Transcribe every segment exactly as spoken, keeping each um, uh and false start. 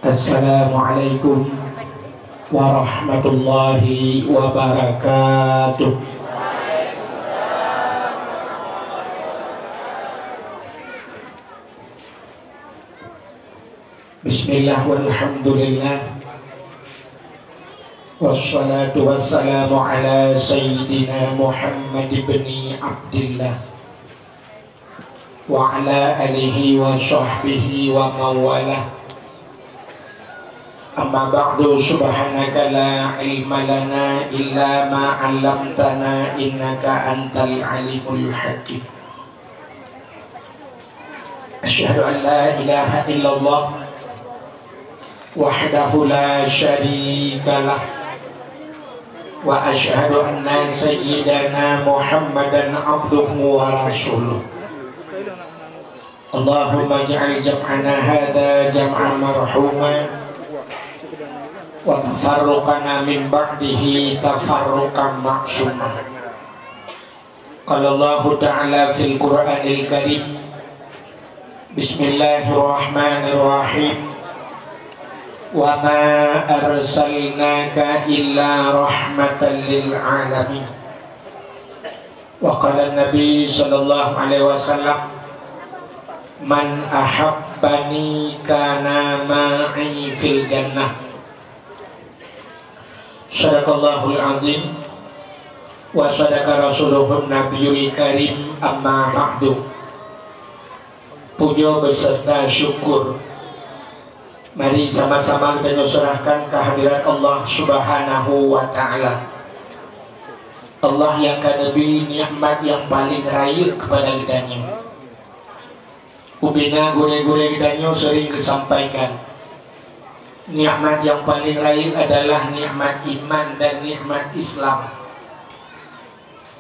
Assalamualaikum warahmatullahi wabarakatuh. Bismillah walhamdulillah. Wassalatu wassalamu ala sayyidina Muhammad ibni Abdillah wa ala alihi wa sahbihi wa mawalah. Amma ba'du, subhanaka la ilma lana illa ma 'allamtana innaka antal alimul hakim. Asyhadu an la ilaha illallah wahdahu la syarikalah, wa asyhadu anna sayyidana Muhammadan abduhu wa rasuluh. Allahumma ij'al jam'ana hadza jam'an marhuma, wa tafarruqana min ba'dihi tafarruqan ma'suma. Qala Allahu ta'ala fil Qur'anil Karim, bismillahirrahmanirrahim. Wa ma arsalnaka illa rahmatan lil alamin. Wa qala Nabi sallallahu alaihi wasallam, "Man ahabbani kana ma'i fil jannah." Sadaqallahul azim wa sadaqa rasuluhun nabiyul karim, amma ba'du. Puja beserta syukur mari sama-sama geutanyoe serahkan kehadirat Allah Subhanahu wa Ta'ala. Allah nyang ka neubri nikmat nyang paleng rayeuk keupada geutanyoe. Ubena gurée-gurée geutanyoe seuring geusampaikan, nikmat nyang paleng rayeuk adalah nikmat iman dan nikmat Islam.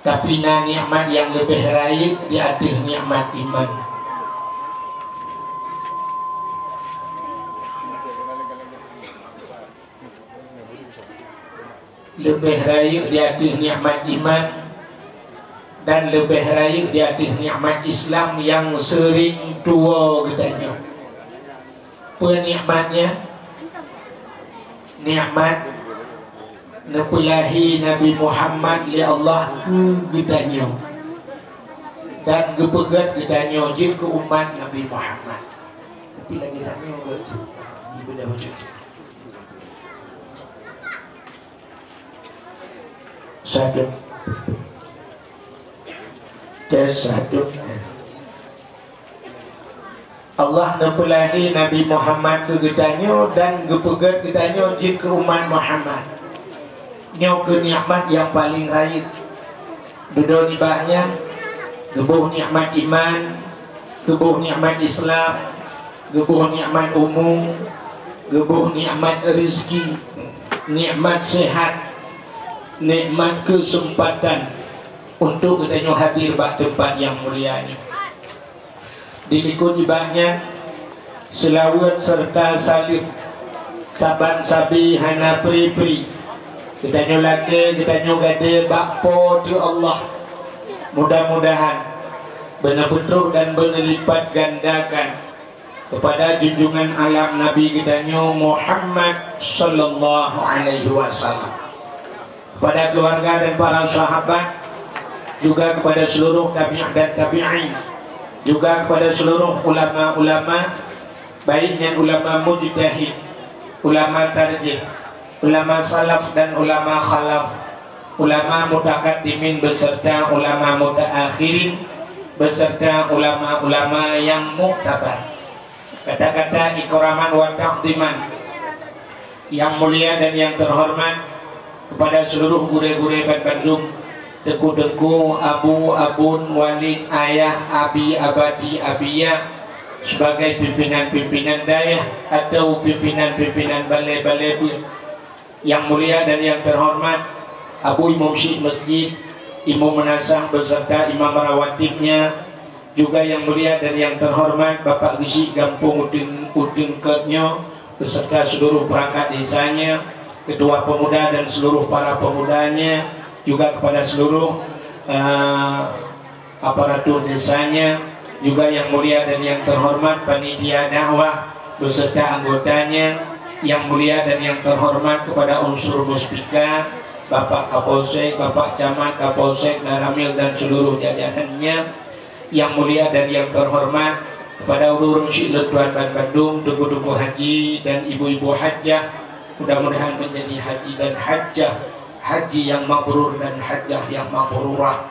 Tapi na nikmat nyang leubeh rayeuk di ateueh nikmat iman. Leubeh rayeuk di ateueh nikmat iman dan leubeh rayeuk di ateueh nikmat Islam nyang seuring tuwoe geutanyoe. Peue nikmatnya? Nikmat neupeulahi Nabi Muhammad lé Allah keu geutanyoe dan geupeugét geutanyoe jeuet keu umat Nabi Muhammad. Tapi lagée tanyoe geutanyoe ibadah wajib. Satu. Tes satu. Allah neupeulahi Nabi Muhammad keu geutanyoe dan geupeugét geutanyoe jeuet keu umat Muhammad. Nyoe keuh nikmat nyang paleng rayeuk. Dudoe nibak nyan, geuboh nikmat iman, geuboh nikmat Islam, geuboh nikmat umu, geuboh nikmat rezeki, nikmat sehat, nikmat keuseumpatan untuk geutanyoe hadir bak teumpat nyang mulia nyoe. Dilikot nibak nyan, seulaweuet serta saleuem saban sabe hana pri-pri geutanyoe lakée geutanyoe gadée bak Po teu Allah. Mudah-mudahan beuneupeutôh dan beuneulipat gandakan keupada junjungan alam Nabi geutanyoe Muhammad sallallahu alaihi wasallam, kepada keluarga dan para sahabat, juga kepada seluruh tabi'in dan tabi'in, juga kepada seluruh ulama-ulama, baik nyan ulama mujtahid, ulama tarjih, ulama salaf dan ulama khalaf, ulama mutakaddimin beserta ulama mutaakhirin, beserta ulama-ulama yang muktabar. Kata-kata ikraman wa ta'ziman yang mulia dan yang terhormat kepada seluruh gurée-gurée ban bandum, teungku-teungku, abu, abon, walid, ayah, abi, abati, abiya, sebagai pimpinan-pimpinan dayah atau pimpinan-pimpinan balai-balai beuet. Yang mulia dan yang terhormat Abu Imum Syik Masjid, Imum Meunasah beserta Imam Rawatibnya, juga yang mulia dan yang terhormat Bapak Geuchik Gampông Uteung, Uteung Keut nyoe beserta seluruh perangkat desanya, ketua pemuda dan seluruh para pemudanya, juga kepada seluruh, eh, aparatur desanya, juga yang mulia dan yang terhormat panitia dakwah beserta anggotanya, Yang mulia dan yang terhormat kepada unsur Muspika, Bapak Kapolsek, Bapak Camat, Kapolsek, Danramil dan seluruh jajarannya. Yang mulia dan yang terhormat kepada ureuëng syik lôn tuan ban bandum, teungku-teungku haji dan ibu-ibu hajah, mudah-mudahan menjadi haji dan hajah, haji yang mabrur dan hajah yang mabrurah.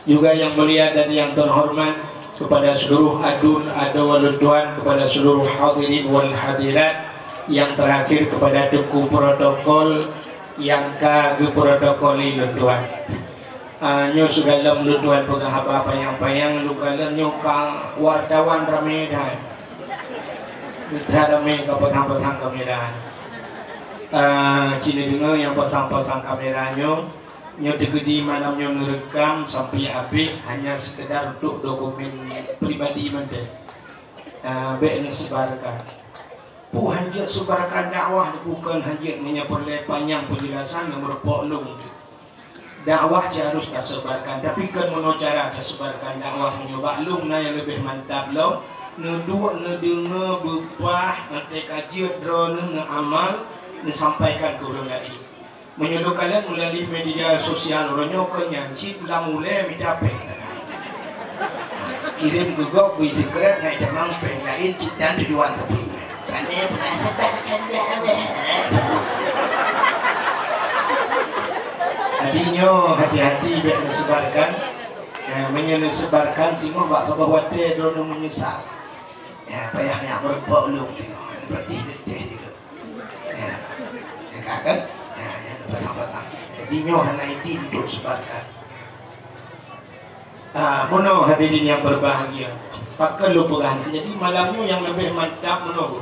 Juga yang mulia dan yang terhormat kepada seluruh adun, adoe lôn tuan, kepada seluruh hadirin wal hadirat, yang terakhir kepada teungku protokol yang ka geuprotokoli lôn tuan. Ah, nyoe sigohlom lôn tuan peugah haba panyang-panyang, lôn kalon nyoe ka wartawan ramé that. That ramé ka pasang-pasang kamera. Ah, ci neudeungoe nyang pasang-pasang kamera nyoe, nyoe teukeudi malam nyoe neureukam sampai habéh hanya sekedar untuk dokumen pribadi mantong. Ah, bék neusebarkan. Peue hanjeuet sebarkan dakwah, bukon hanjeuet meunyoe peureulée panyang peujelasan, neumeureumpok lôn. Dakwah cit harôh tasebarkan, tapi kon meunoe cara tasebarkan dakwah. Meunyoe bak lôn na nyang leubeh mantap lom, neuduek neudeungoe beupah, watée ka jeuet droeneuh neuamal, neusampaikan keu ureuëng laén. Meunyoe lôn kalon meulalu media sosial uroe nyoe, kon nyan cit lam ulée mita péng. Kirém keu gob bui sikrek ngai tamong péng laén cit dan tujuan teupeu. Pane bukan sebab kehendak Allah. Jadi nyoe hati-hati bék neusebarkan. Eh, meunyoe neusebarkan singoh bak saboh watée droeneuh meunyeusal. Ya, payah nyak meureumpok lôn teuh. Berarti neuteh juga. Ya, ya, ka kan? Ya, ya, pasang-pasang. Jadi nyoe hana idin untuk sebarkan. Ah, meunoe hadirin yang berbahagia. Pakon lôn peugah nyan. Jadi malam nyoe nyang leubeh mantap meunoe.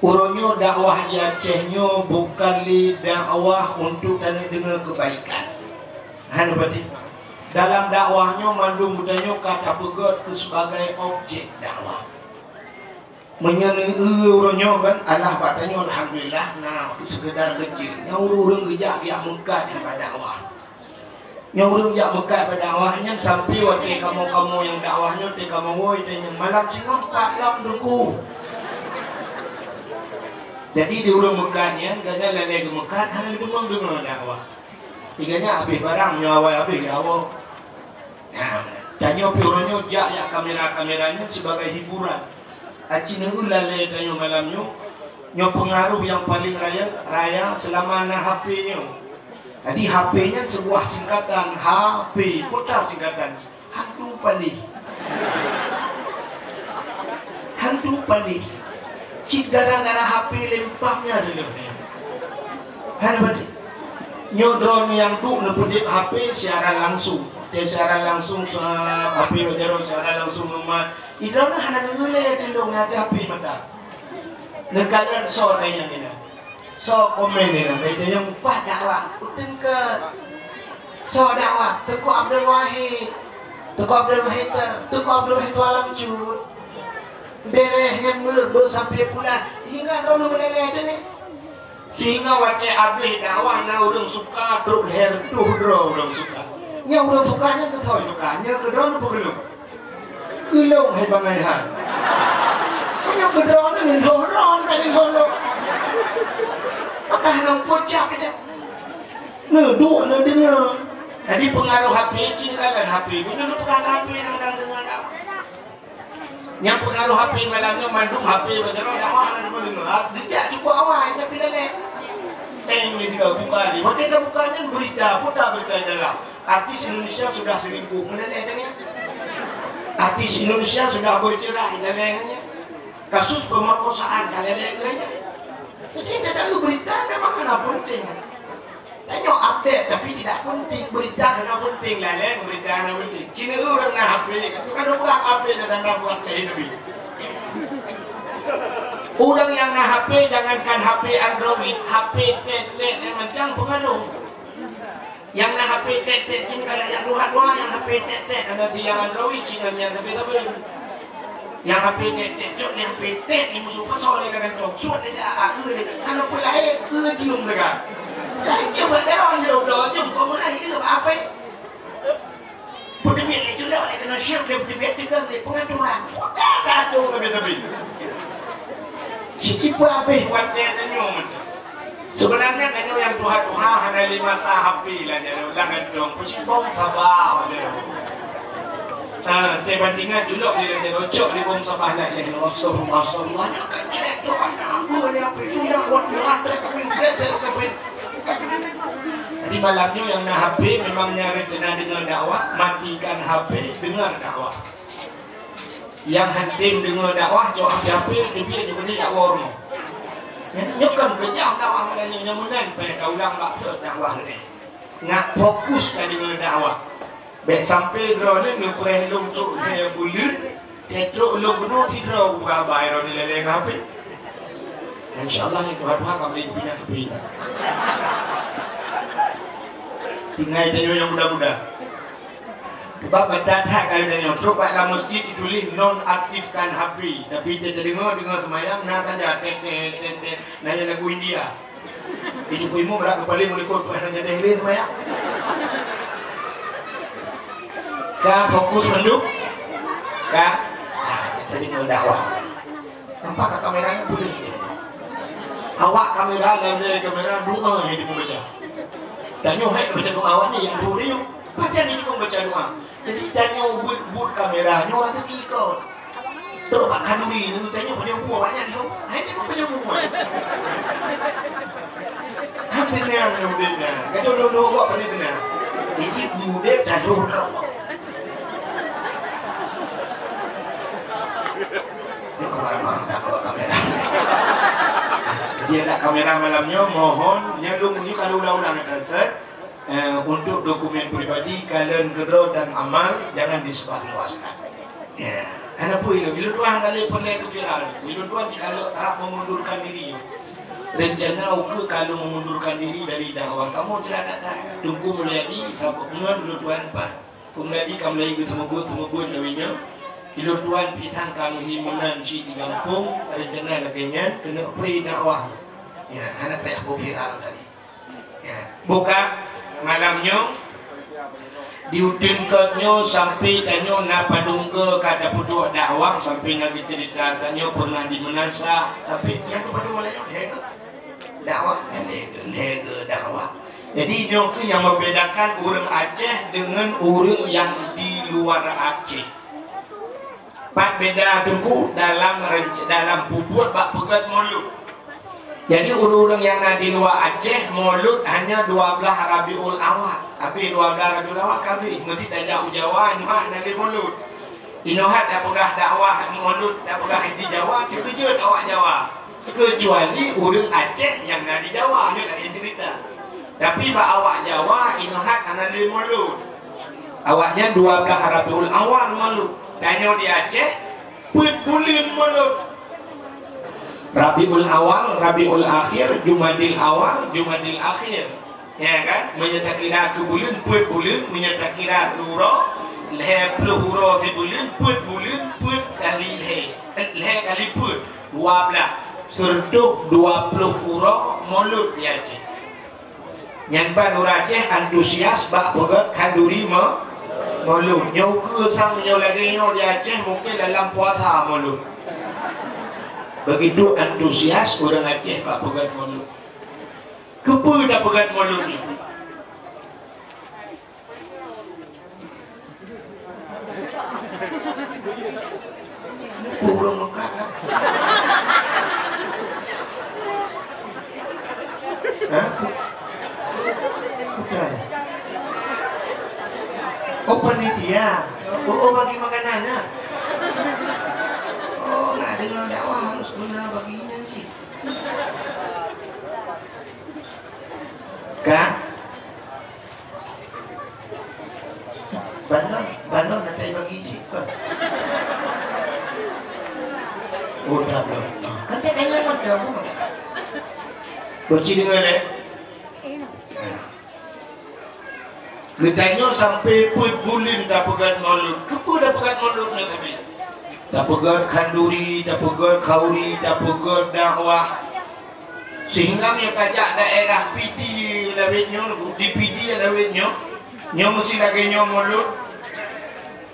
Uroe nyoe dakwah di Aceh nyoe bukan lé dakwah untuk taneuk deungoe kebaikan. Hana berarti dalam dakwah nyoe mandum geutanyoe ka tapeugét keu sebagai objek dakwah. Meunyoe neueu uroe nyoe kan, alah bak tanyoe alhamdulillah, na sekedar keucil. Nyan ureuëng-ureuëng geujak jak meukat nyan bak dakwah. Nyoe ureuëng jak meukat bak dakwah nyan sampai watée kamoe-kamoe nyang dakwah nyoe teuka meuwoe teunyang malam singoh pat lom duku. Jadi di ureuëng meukat nyan, gata lalée geumeukat hana deungoe-deungoe dakwah. Tiga nyan habéh barang, nyoe awai habéh ya Allah. Nah, tanyoe pih uroe nyoe jak, jak kamera-kamera nyoe sibagai hiburan. Aci neueu lalée tanyoe malam nyoe, nyoe peungaroh nyang paleng raya, raya seulama na H P nyoe. Jadi H P nyan seubuah singkatan, H P, peue ta singkatan jih? Hantu paléh. Hantu paléh. Cit gara-gara H P lempam nyan deuh. Hana berarti. Nyoe droeneuh nyang duek neupeudeuh H P siaran langsung. Watée siaran langsung, sa-, H P bak jaroe siaran langsung lumat. Droeneuh hana neueu lé teuntông nyan H P mantap. Neukalon soe nyang inan. Soe komen inan, bak jaroe nyang upah dakwah. Uteuen keu soe dakwah, Teungku Abdul Wahid. Teungku Abdul Wahid, Teungku Abdul Wahid Tualang Cut. Bereh nyang meuleubeu sampai pulan. Sehingga droeneuh meuleleh deungon. Sehingga watée abéh dakwah na ureuëng suka trok lhée reutôh droe ureuëng suka. Nyang ureuëng suka nyan keu soe suka, nyang keu droeneuh peugulong. Geulong hai bangai hai. Nyang keu droeneuh nyoe droe nyoe paléng holok. Maka hana peucah kita. Neuduek neudeungoe. Jadi peungaroh H P cit kan H P. Bunoe neupeugah H P nyang dang deungoe dakwah. Nyang peungaroh H P malam nyoe mandum H P bak jaroe dakwah hana deungoe-deungoe. Ha, geujak cukôp awai tapi lalée. Teng ni tiga buka ni. Watée ka buka nyan berita, peue ta berita di dalam. Artis Indonesia sudah selingkuh. Meuleleh teuh nyan. Artis Indonesia sudah bercerai, lalée nyan. Kasus pemerkosaan, lalée nyan. Jadi, na taeu berita memang hana penting. Tanyoe update, tapi tidak penting. Berita hana penting, lalée berita hana penting. Cina ureuëng na H P, bukan ureuëng H P dan na buat lain lebih. Ureuëng nyang na H P, jangankan H P Android, H P tet-tet nyang macam pengaruh. Nyang na H P tet-tet cit ka rakyat luha-luha nyang H P tet-tet, hana ti nyang Android cit ngon nyang sabe-sabe. Nyang H P tet-tet cok, nyang H P tet ni musoh pasal ni kadang cok. Suat aja, ah, ah, eh, hana peulahé, eh, cium dekat. Dah cium bak jalan je, udah cium, kau meuhai, eh, apa? Peuteubiet lé jurok lé keunoe syeurup lé peuteubiet deungon lé peungaturan. Peugah that adoe sabe-sabe. Cit peuhabéh watèe tanyoe meunan. Seubeunarnya tanyoe nyang tuha-tuha hana lé masa H P lagèe nyoe, lam gantong, peucit bom sabar lagèe nyoe. Ha, teubantingan culok lé lagèe nyoe, cok lé bom sabar la ilaha illallah, astagfirullah, astagfirullah. Nyoe kan cerita anak aku dari H P tu dah buat berat, tapi Jadi malam nyoe nyang na H P memang nyang rencana deungoe dakwah, matikan H P, deungoe dakwah. Nyang hantom deungoe dakwah, cok H P-H P, tapi nyang penting dakwah rumoh. Nyoe kan keujam dakwah malam nyoe, nyang meunan payah taulang bak sot dakwah nyoe. Nak fokus ka deungoe dakwah. Bèk sampai droeneuh neupreh lôn trok lhèe buleuen, trok lôn keunoe sidroe ubah bai droeneuh lé-lé ngon H P. Insya Allah ni tuha-tuha ka boleh pinah H P. Tinggai tanyoe nyang muda-muda. Sebab meutat that ka tanyoe trok bak lam masjid dituléh nonaktifkan H P, tapi teudeungoe-deungoe seumayang na saja tet-tet, tet-tet, na nyang lagu India. Itu ku imum rak kepala melikot tu hanya deh deh semayang. Ka fokus mandum. Ka. Nah, tadi mau dakwah. Nampak ka kamera yang boleh. Awak kamera dan dia kamera doa yang dia baca. Tanyoe hai baca doa awak ni yang dulu ni. Baca ni pun baca doa. Jadi tanyoe buet-buet kamera nyoe rasa ikot. Trok bak khanduri nyoe tanyoe punya buah banyak tu. Hai ni pun punya buah. Ha, tenang ni udep dah. Gaduh dua-dua buat pada tenang. Ini udep dah dua-dua. Dia kamera malam nyoe mohon nyelung ni kalau ulang-ulang akan set. Eh, untuk dokumen pribadi, kalon keudroe dan amal jangan disebarluaskan. Ya, hana peue ilôn, ilôn tuan hana lé peureulèe keu viral. Ilôn tuan jikalau harap mengundurkan diri. Rencana ukeue ka lôn mengundurkan diri dari dakwah. Kamoe tidak ada. Teungku Mulyadi sabab ngon ilôn tuan pat. Teungku Mulyadi ka mulai geuseumeubeuet-seumeubeuet lawét nyoe. Ilôn tuan pisang ka meuhimunan cit di gampông, rencana lagèe nyan keuneuk pri dakwah. Ya, hana payah beu viral tadi. Buka malam nyoe, di uteuen kot nyoe sampai tanyoe na padum goe ka tapeuduek dakwah, sampai na geuceurita tanyoe pernah di meunasah, sampai nyang keu padum malam nyoe lhèe goe dakwah, lhèe goe, lhèe goe dakwah. Jadi nyoe keuh nyang membedakan ureueng Aceh dengan ureueng nyang di luar Aceh. Pat beda Teungku dalam renc-, dalam peubuet bak peugöt Maulud. Jadi ureueng-ureueng nyang na di luwa Aceh, Maulud hanya dua blaih Rabiul Awal. Habéh dua blaih Rabiul Awal ka habéh, meusti tajak u Jawa, nyoe hana lé Maulud. Inoe hat tapeugah dakwah Maulud, tapeugah di Jawa, teukeujot awak Jawa. Keucuali ureueng Aceh nyang na di Jawa, nyoe laén ceurita. Tapi bak awak Jawa, inoe hat hana lé Maulud. Awaknyan dua blaih Rabiul Awal Maulud. Tanyoe di Aceh, peuet buleuen Maulud. Rabiul Awal, Rabiul Akhir, Jumadil Awal, Jumadil Akhir. Ya kan? Meunyoe takira keu buleuen, peuet buleuen. Meunyoe takira keu uroe, lhèe ploh uroe sibuleuen, peuet buleuen, peuet kali lhèe. Eh, lhèe kali peuet, dua blaih. Seureutôh dua ploh uroe Maulud di Aceh. Nyan ban ureueng Aceh antusias bak peugöt khanduri Mau-, Maulud. Nyoe ukeue sang nyoe lagèe nyoe di Aceh mungken dalam puasa Maulud. Begitu antusias ureueng Aceh bak peugöt Maulud. Keupeue tapeugöt Maulud nyoe? Ureueng meukat lah. Hah? Bukan. Oh, panitia. Oh, oh, bagi makanan, ya? Oh, nak dengar dakwah harus guna bagi ini sih. Kan? Banon, banon nanti bagi isi kan. Oh, dah belum. Kan tak tanya macam apa? Bocil dengar, eh? Geutanyoe sampai peuet buleuen tapeugöt Maulud. Keupeue tapeugöt Maulud nyoe tapi? Tapeugöt khanduri, tapeugöt khauri, tapeugöt dakwah. Sehingga meunyoe tajak daerah Pidie lawét nyoe, di Pidie lawét nyoe, nyoe meusti lagèe nyoe Maulud.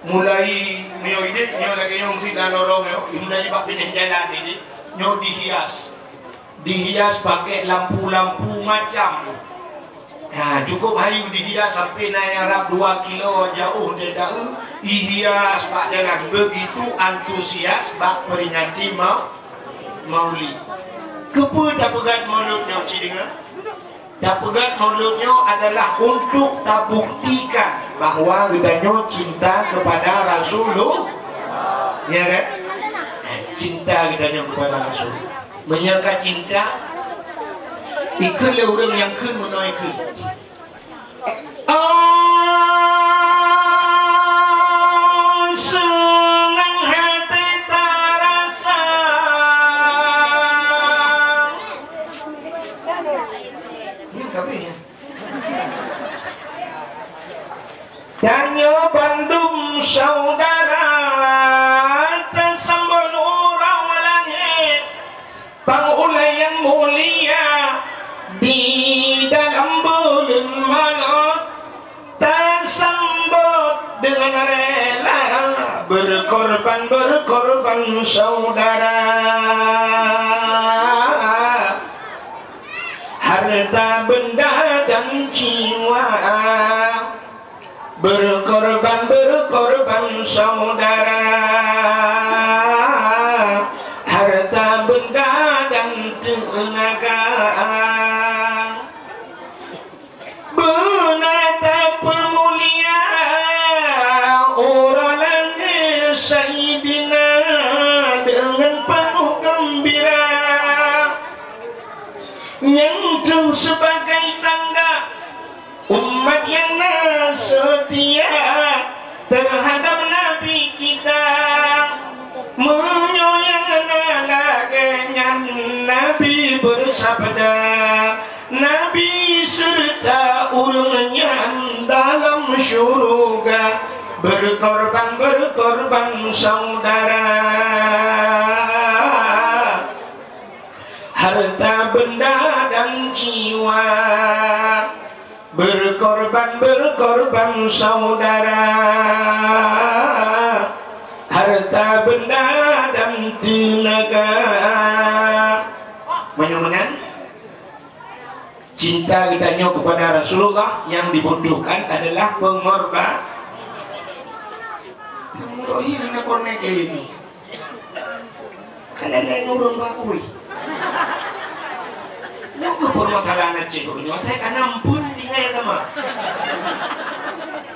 Mulai meunyoe idéh nyoe lagèe nyoe meusti lam lorong nyoe, mulai bak binéh jalan idéh. Nyoe dihias. Dihias pakai lampu-lampu macam. Ha, cukup hayu dihias sampai na nyang rab dua kilo jauh dari daerah, dihias bak jalan. Begitu antusias bak peringati ma-, Maulid. Keupeue tapeugah Maulid nyoe, ci deungoe? Tapeugah Maulud nyoe adalah untuk tabuktikan bahwa geutanyoe cinta kepada Rasulullah. Ya kan? Cinta geutanyoe kepada Rasul. Meunyoe ka cinta, ikheun lé ureueng nyang kheun meunoe kheun. Oh, seunang hati tarasa. Nyan kabeh nyan. Tanyoe bandum syedara, tasambot uroe langét, pang ulée nyang mulia, di dalam buleuen Maulud, tasambot deungon rela, berkorban, berkorban syedara. Harta benda dan jiwa, berkorban, berkorban syedara. Harta benda dan tenaga. Beuna tapeumulia uroe lahé Saidina deungon peunoh geumbira. Nyan kheueh sibagai tanda umat nyang na seutia teuhadab Nabi kita. Meunyoe nyang na lagée nyan, Nabi beusabda, Nabi seureuta ureuëng nyan dalam syeuruga, berkorban, berkorban syedara. Harta benda dan jiwa, berkorban, berkorban syedara. Harta benda dan tenaga. Meunyoe meunan, cinta geutanyoe kepada Rasulullah yang dibutuhkan adalah pengorban. Kamu dohi hana pernah kayak ini. Kan ada yang urun bakui. Nyoe keuh permasalahan Aceh nyoe, saya kana ampun tinggai agama.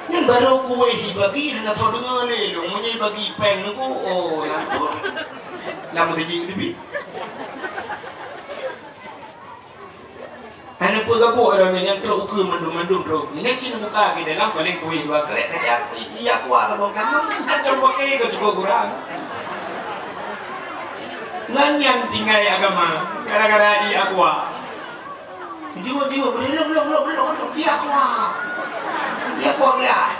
Nyan baru kueh bagi hana soe deungoe lé lôn, meunyoe bagi péng nunggu, oh, ya ampun. Lam siji lebih. Hana peugabuk droeneuh nyang trok ukeue mandum-mandum droe. Nyan cit muka di dalam paléng kueh dua krek kaca, iya kuah ka bong kamang, macam pakai ka cukup kurang. Ngon nyan tinggai agama, gara-gara iya kuah. Jiwa-jiwa, lom, lom, lom, lom, lom, iya kuah. Iya kuah gelah.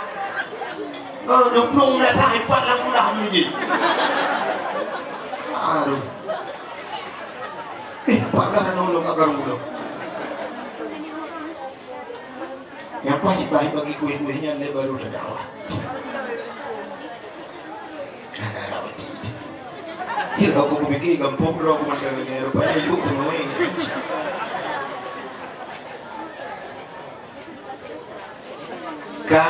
Eh, dua puluh belas hari, empat enam bulan ni je. Aduh. Eh, padahai nolong agam gula. Nyang paih bagi kueh-kueh nyan lé baru teudakwah. Hana rawati. Kira aku pikir gampông droe aku macam ni, rupanya yuk temuai. Ka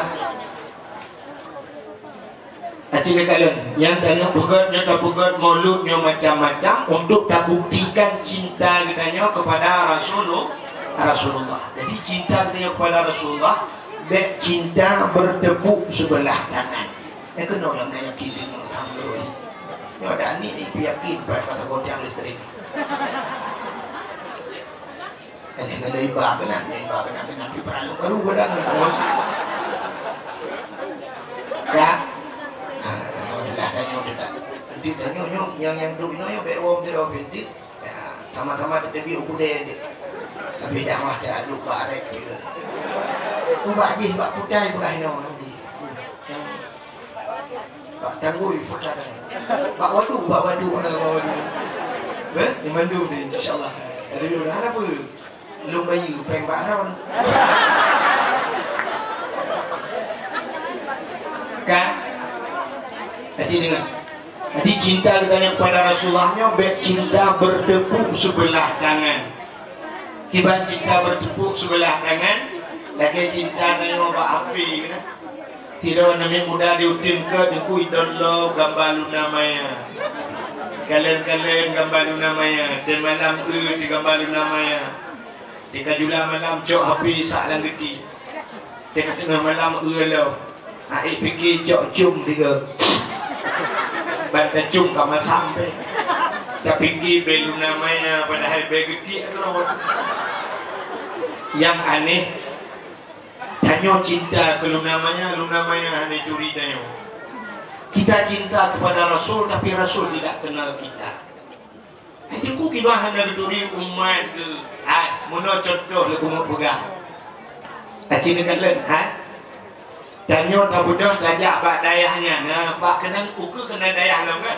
Aci neukalon, nyang tanyoe peugét, nyoe tapeugét Maulud nyoe macam-macam untuk tabuktikan cinta geutanyoe kepada Rasulul-, Rasulullah. Jadi, cinta geutanyoe kepada Rasulullah, bék cinta bertepuk sebelah tangan. Eh, keunoe nyang na yakin lé nyoe, alhamdulillah. Nyoe ada ni, ni yakin, pakai mata boteng listrik. Kadang-kadang iba keunan, iba keunan, keunan, tapi peuranok baru kadang. Ya. Nah, alhamdulillah, tanyoe dah. Nanti tanyoe nyoe, nyang, nyang duek nyoe, bék wong sidroe binti. Ya, sama-sama teubiet u keudè. Tapi dakwah tak duek bak arek. Ubak jih, bak kutai, bak inoe nanti. Yang Bak tanggôi, bak tanggôi. Bak waduk, bak waduk, bak waduk. Eh, di mandum ni, insya Allah. Ada dulu, ada apa? Lung bayu, peng bak ron. Kan? Aci dengar. Jadi, cinta geutanyoe kepada Rasulullah nyoe bèk cinta bertepuk sebelah tangan. Kiban cinta bertepuk sebelah tangan, lagèe cinta tanyoe bak H P, kan? Sidroe aneuk muda di uteuen keu teungku idol lom gamba Luna Maya. Kalon-kalon gamba Luna Maya, dan malam e di gamba Luna Maya. Di kajula malam cok H P sak lam geuti. Di ka teungoh malam e lom. Aék pike cok cum tiga. Ban tacum ka masam pih. Tapike bèe Luna Maya padahai bèe geuti keudroe. Nyang aneh, tanyoe cinta keu Luna Maya, Luna Maya hana turi tanyoe. Kita cinta kepada Rasul, tapi Rasul tidak kenal kita. Hai teungku, kiban hana geuturi umat geuh. Hai, meunoe cuntoh lé keumeung peugah. Aci neukalon, hai. Tanyoe tabeudôh tajak bak dayah nyan. Nah, bak keunan ukeue keunan dayah lom, kan?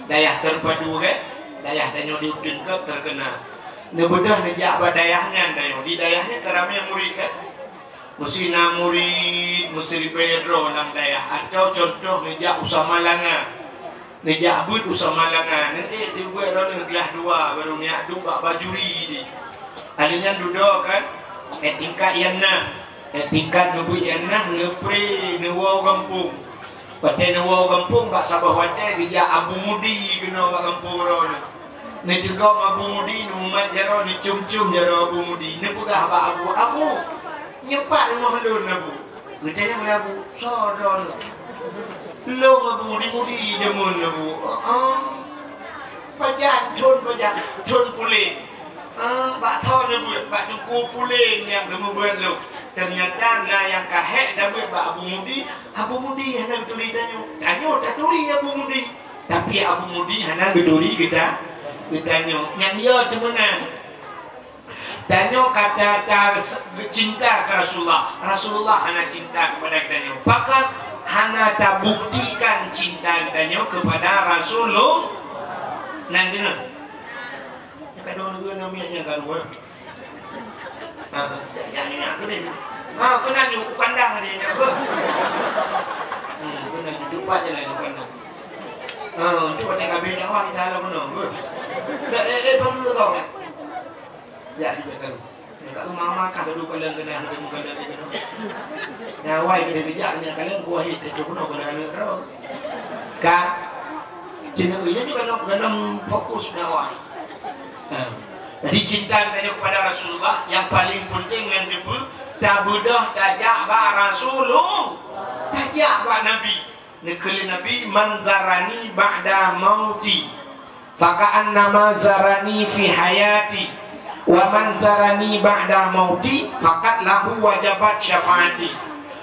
Dayah terpadu, kan? Dayah tanyoe di uteuen ka terkenal. Neubeudôh neujak bak dayah nyan tanyoe. Di dayah nyan ka ramé murit, kan? Meusi na murit, meusi ribèe droe lam dayah. Atau cuntoh neujak u Samalanga. Neujak beuet u Samalanga. Neuék di beuet droeneuh glah dua, barô neujak duek bak bajuri di. Alèh nyan dudoe kan, eh, tingkat nyang na. Eh, tingkat neubeuet nyang na, neupré, neuwoe u gampông. Watèe neuwoe u gampông, bak saboh watèe geujak Abu Mudi keunoe bak gampông droeneuh. Neuteugom Abu Mudi, neumumat jaroe, neucôm-côm jaroe Abu Mudi. Neupeugah bak Abu, "Abu, nyoe pat rumoh lôn, Abu." Geutanyong lé Abu, "Soe droeneuh?" "Lôn, Abu, di Mudi jameun, Abu." "Oh, oh. Pajan thôn, pajan thôn puléng?" "Ah, bak soe neubeuet?" "Bak teungku puléng nyang geumeubeuet lôn." Teunyata na nyang ka hék tabeuet bak Abu Mudi. Abu Mudi hana geuturi tanyoe. Tanyoe taturi Abu Mudi. Tapi Abu Mudi hana geuturi geuta-, geutanyoe. Nyan yo teumeunan. Tanyoe ka ta-, ta-, cinta keu Rasulullah. Rasulullah hana cinta kepada geutanyoe. Bahkan hana tabuktikan cinta geutanyoe kepada Rasulullah. Nan deungoe. Nyang ka dong nanggroe namiet nyang ka dua. Ha, jangan ingat tu deh. Ha, kena ni, bukan dang ni, apa? Hmm, kena ni, jumpa je lah, bukan dang. Ha, tu pada kabeh dakwah kita lah, benar, apa? Dah, eh, eh, baru tu tahu, ya? Ya, juga tahu. Dekat rumah makan dulu, kalau kena, kena, kena, kena. Nyawai kena bijak, ni, kalian kuah hit, itu pun, kena, kena, kena. Ka, cina, ini juga dalam, dalam fokus dakwah. Ha. Jadi, cinta tanyoe kepada Rasulullah nyang paling penting ngon teupeu, tabeudôh tajak bak Rasulullah, tajak bak Nabi. Neukheun lé Nabi, "Man zarani ba'da mauti, faka'annama zarani fi hayati, wa man zarani ba'da mauti, faqad lahu wajabat syafaati."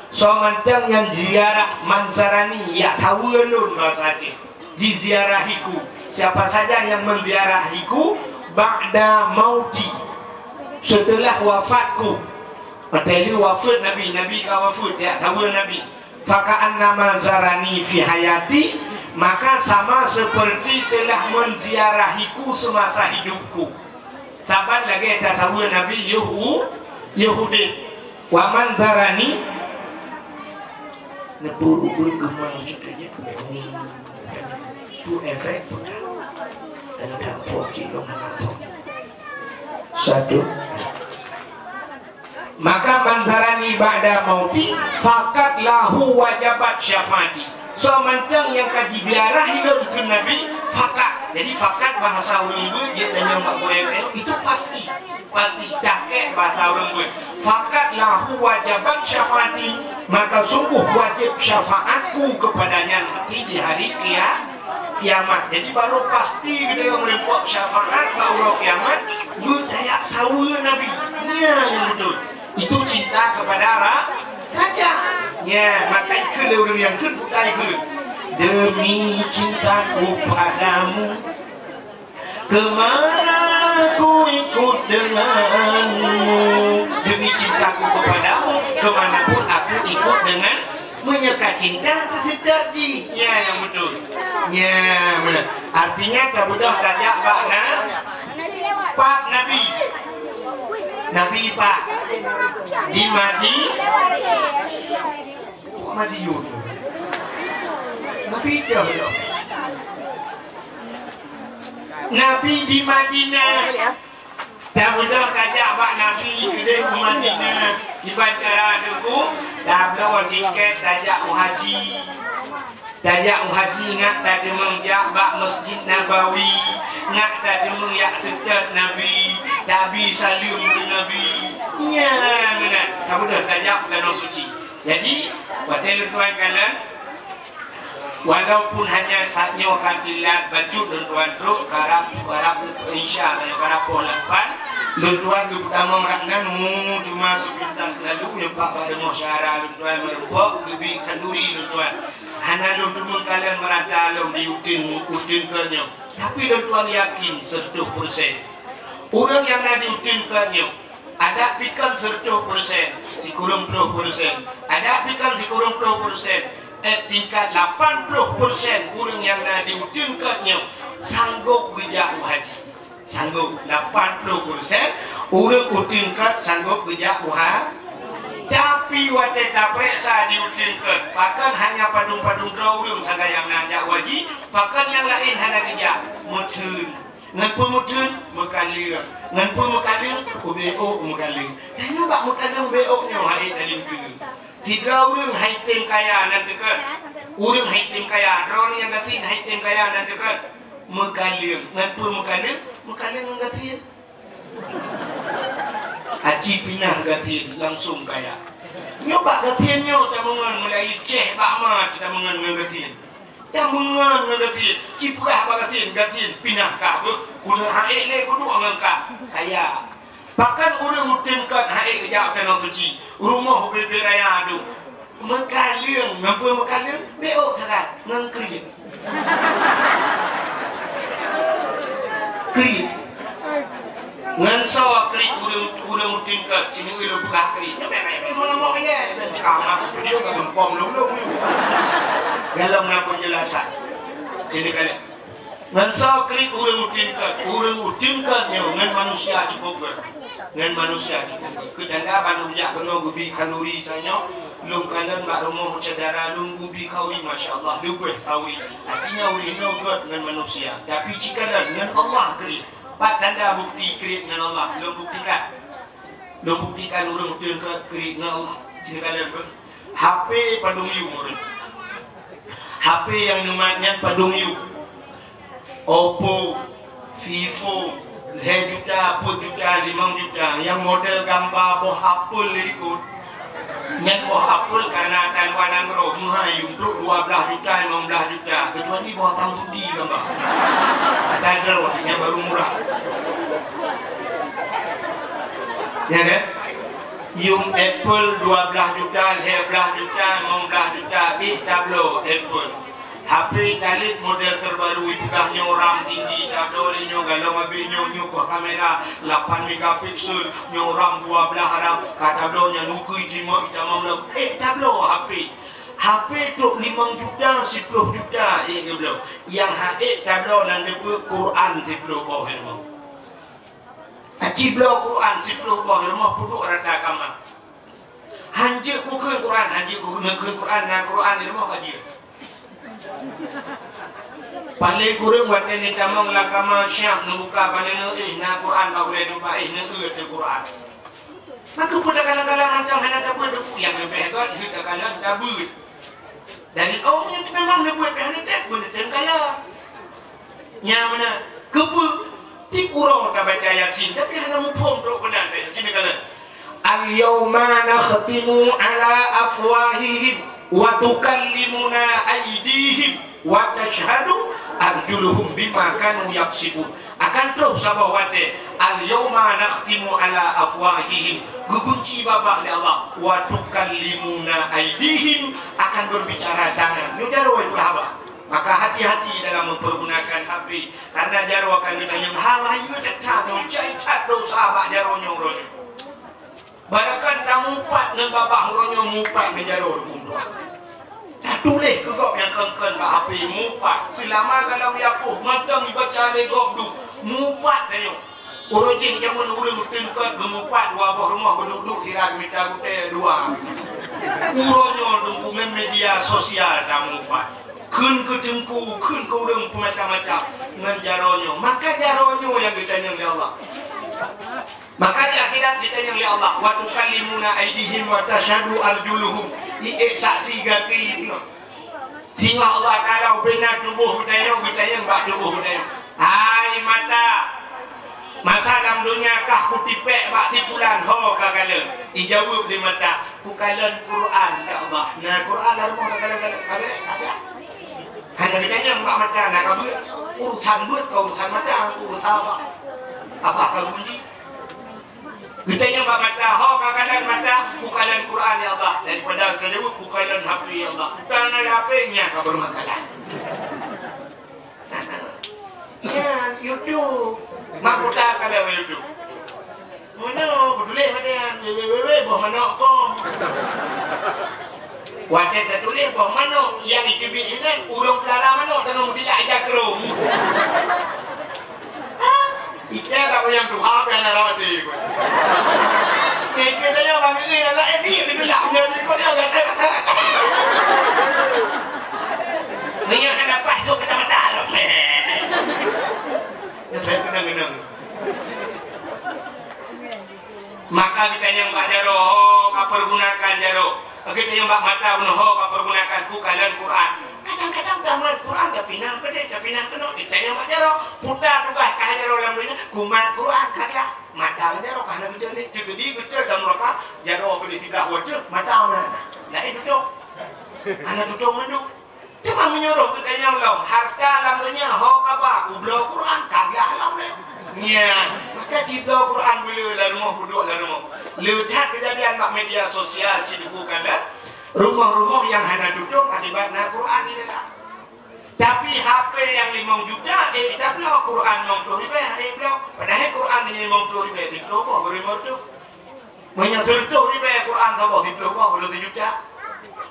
Soe mantong nyang ziarah, man zarani, jak saweue lôn, bahasa Aceh. Jiziarahiku. Siapa saja yang menziarahiku ba'da mauti, setelah wafatku. Watèe lheueh wafeuet Nabi, Nabi ka wafeuet, jak saweue Nabi. Faka'annama zarani fi hayati, maka sama seperti telah menziarahiku semasa hidupku. Saban lagèe tasaweue Nabi yoh u-, yoh udép. Wa man zarani, neupeu ubeuet geumang cit lagèe tu. Tu efek pun. Dalam dapur cit lôn hana thon. Satu. Maka man zarani ba'da mauti, faqad lahu wajabat syafaati. Soe mantong nyang ka jiziarah lôn kheun Nabi, faqad. Jadi, faqad bahasa ureueng beuet, jeuet tanyong bak gurèe, itu pasti. Pasti, dakek bahasa ureueng beuet. Faqad lahu wajabat syafaati, maka sungguh wajib syafaatku kepadanya nanti di hari kia-, kiamat. Jadi, baru pasti geutanyoe meureumpok syafaat bak uroe kiamat, beutajak saweue Nabi. Nyan nyang beutôi. Itu cinta kepada ra-, raja. Nyan, maka ikheun lé ureueng nyang kheun, buta ikheun. Demi cintaku padamu, kemana ku ikut denganmu. Demi cintaku kepadamu, kemanapun aku ikut dengan. Meunyoe ka cinta, teuseutôt jih. Nyan nyang beutôi. Nyan meunan. Artinya, tabeudôh tajak bak na-, pat Nabi. Nabi pat. Di Madi-, Madiun. Nabi dah, dah. Nabi di Madinah. Tabeudôh tajak bak Nabi keudeh u Madinah. Kiban cara Teungku, tabloe tiket tajak u haji. Tajak u haji ngat tateumeung jak bak Masjid Nabawi, ngat tateumeung jak seutôt Nabi, tabi saleuem keu Nabi. Nyan meunan, tabeudôh tajak u Tanoh Suci. Jadi, watèe lôn tuan kalon, walaupun hanya saat nyoe ka kilat bacut lôn tuan trok, karab, karab Isya, karab poh lapan, lôn tuan geupeutamong rot nan, mu, cuma sepintas lalu, nyoe pat bak rumoh syedara lôn tuan meureumpok, geubi khanduri lôn tuan. Hana lôn teumeung kalon meurata lom di uteuen, uteuen keu nyoe. Tapi lôn tuan yakin seureutôh peureusén. Ureueng nyang na di uteuen keu nyoe, adak pih kon seureutôh peureusén, sikureueng ploh peureusén. Adak pih kon sikureueng ploh peureusén, eh, tingkat lapan ploh peureusén ureueng nyang na di uteuen keu nyoe sanggôp geujak u haji. Sanggôp, lapan ploh peureusén ureueng uteuen keu sanggôp geujak u ha-, tapi watèe tapareksa di uteuen keu, pakon hanya padum-padum droe ureueng sagai nyang na jak u haji, pakon nyang laén hana geujak, meutheun. Ngon peue meutheun? Meukaleueng. Ngon peue meukaleueng? Ubé ôk meukaleueng. Tanyoe bak meukaleueng ubé ôk nyoe hai talingkeue. Sidroe ureueng hai tem kaya nan teuka. Ureueng hai tem kaya, droeneuh nyang gasien hai tem kaya nan teuka. Meukaleueng. Ngon peue meukaleueng? Meukaleueng ngon gasien. Aci pinah gasien langsung kaya. Nyoe bak gasien nyoe tameungon, meulayeue céh bak ma tameungon ngon gasien. Nyang meungon ngon gasien, cipeurah bak gasien, gasien pinah kah beuh, keuneuk haék lé keuduek ngon kah. Kaya. Pakon ureueng uteuen keu haék geujak u Tanoh Suci, rumoh ubé-bé raya tu. Meukaleueng, ngon peue meukaleueng? Bék ôk sagai, ngon kriet. Kriet. Ngon soe kriet ureueng, ureueng uteuen keu, sineuk lôn peugah kriet. Nyoe bèk, bèk, bèk, meulamok ilèe. Bèk, ah, mak, video ka geumpom lôn, lôn. Galom na peunjelasan. Sini kali. Ngon soe kriet ureueng uteuen keu, ureueng uteuen keu nyoe ngon manusia cukôp gèt. Ngon manusia cukôp gèt. Keu tanda bandum jak keunoe geubi khanduri sanyoe, lôn kalon bak rumoh syedara lôn geubi khanduri, masya Allah, leubeh khanduri. Artinya ureueng nyoe gèt ngon manusia. Tapi cikalon ngon Allah kriet. Pat tanda bukti kriet ngon Allah? Lôn buktikan. Lôn buktikan ureueng uteuen keu kriet ngon Allah. Sini kalon beuh. H P padum yum ureueng. H P nyang neumat nyan padum yum. Oppo, Vivo, lhèe juta, peuet juta, limong juta. Nyang model gamba boh apel di likot. Nyan boh apel karena ata luwa nanggroe, meuhai yum trok dua blaih juta, limong blaih juta. Kecuali boh asam putih gamba. Ata droe, nyan baru murah. Ya kan? Yum apel dua blaih juta, lhèe blaih juta, limong blaih juta, ék tabloe apel. H P Talib model terbaru ipeugah nyoe RAM tinggi, tabloe lé nyoe galom abéh nyoe, nyoe boh kamera lapan megapiksel, nyoe RAM dua blaih RAM, ka tabloe nyan ukeue itimok itamong lom. Ék tabloe H P. H P trok limong juta, siploh juta ék geubloe. Nyang han ék tabloe nan deupeue Quran siploh boh ilmu. Aci bloe Quran siploh boh rumoh peuduek rata kama. Hanjeuet kukheun Quran, hanjeuet kukheun Quran, na Quran di rumoh ka jeuet. Paléng kureueng watèe neutamong lam kama siap neubuka paneneu, eh, na Quran bak ulèe teumpat, eh, neueu teuh Quran. Maka peue takalon-kalon mantong hana tabeuet, nyang leubeh gèt, jeuet takalon tabeuet. Dan oh, nyan memang neubeuet pih hana tem, beuneutem kala. Nyang meunan, keupeue tiep uroe tabaca Yasin, tapi hana muphom trok meunan, eh, keuneuk kalon. Al-yauma nakhtimu ala afwahihim wa tukallimuna aidihim wa tashhadu arjuluhum bima kanu yaksibun. Akan troh saboh watèe, "Al-yauma nakhtimu ala afwahihim," geukunci babah lé Allah, "wa tukallimuna aidihim," akan berbicara tangan. Nyoe jaroe itulah haba. Maka hati-hati dalam mempergunakan H P, karena jaroe akan geutanyong hal laén that, nyoe jai that dosa bak jaroe nyoe uroe nyoe. Barakan tamupat ngon babah uroe nyoe mupat ngon jaroe dukung Tuhan. Tatuléh keu gob nyang kon-kon bak H P mupat. Seulama galak yapoh mantong ibaca lé gob duek mupat tanyoe. Uroe jih jameun ureueng teuka geumupat dua boh rumoh beuduek-duek sira mita gutèe dua. Uroe nyoe dukung ngon media sosial tamupat. Kheun keu teungku, kheun keu ureuëng peumacam-macam ngon jaroe nyoe. Maka jaroe nyoe nyang geutanyong lé Allah. Maka di akhirat geutanyong lé Allah, "Wa tukallimuna aidihim wa tasyhadu arjuluhum." Iék saksi gaki nyoe. Singoh Allah Taala ubena tuboh geutanyoe, geutanyong bak tuboh geutanyoe, "Hai mata, masa lam donya kah kutipék bak si pulan ho ka kalon?" Ijaweueb lé mata, "Kukalon Quran, ya Allah." Nah, Quran lam rumoh ka kalon, kalon, kalon, kalon. Hana geutanyong bak mata, na ka beuet. Urusan beuet ka urusan mata, urusan Allah. Apa ka gunji? Geutanyong bak mata, "Ho ka kalon mata?" "Kukalon Quran, ya Allah." Daripada geujaweueb, "Kukalon H P, ya Allah." Bukan ada H P, nyan ka bermasalah. Nyan, YouTube. Mak buta ka lewat YouTube. Meunoe, kutuléh mata nyan, W W W boh manok com. Watée tatuléh boh manok, nyang iteubiet inan, ureuëng peulara manok deungon meusilak ija krông. Ija dak nyang tuha, pih hana rawat deh. Ikeu tanyoe bang, eh, anak eh, dia kena lah, punya ikut dia, orang kata. Meunyoe hana paih, tu kacamata lom. Saya kena-kena. Maka geutanyong bak jaroe, "Ho ka pergunakan jaroe?" Geutanyong bak mata, "Ho ka pergunakan?" "Kukalon Quran." Kadang-kadang tamat Quran, tapi na pedeh, tapi na keunoe. Geutanyong bak jaroe, "Puta tugaih kah jaroe lam donya?" "Kumat Quran." Ka glah. Mata ngon jaroe ka hana beutôi lé. Teuk di beutôi lam raka, jaroe beudeh siblah wateuh, mata mana? Laén tutong. Hana tutong mandum. Teuma meunyoe roh geutanyong lom, "Harta lam donya ho ka ba?" "Kubloe Quran, ka glah lom lé." Nyan, maka cibloe Quran beu le lam rumoh, peuduek lam rumoh. Le that keujadian bak media sosial, cit buku kala, rumoh-rumoh nyang hana tutong akibat na Quran di dalam. Tapi H P nyang limong juta, eh, tabloe Quran limong ploh ribèe, hana bloe. Padahai Quran nyang limong ploh ribèe, siploh boh baru limong reutôh. Meunyoe sireutôh ribèe Quran saboh, siploh boh, padahai sijuta.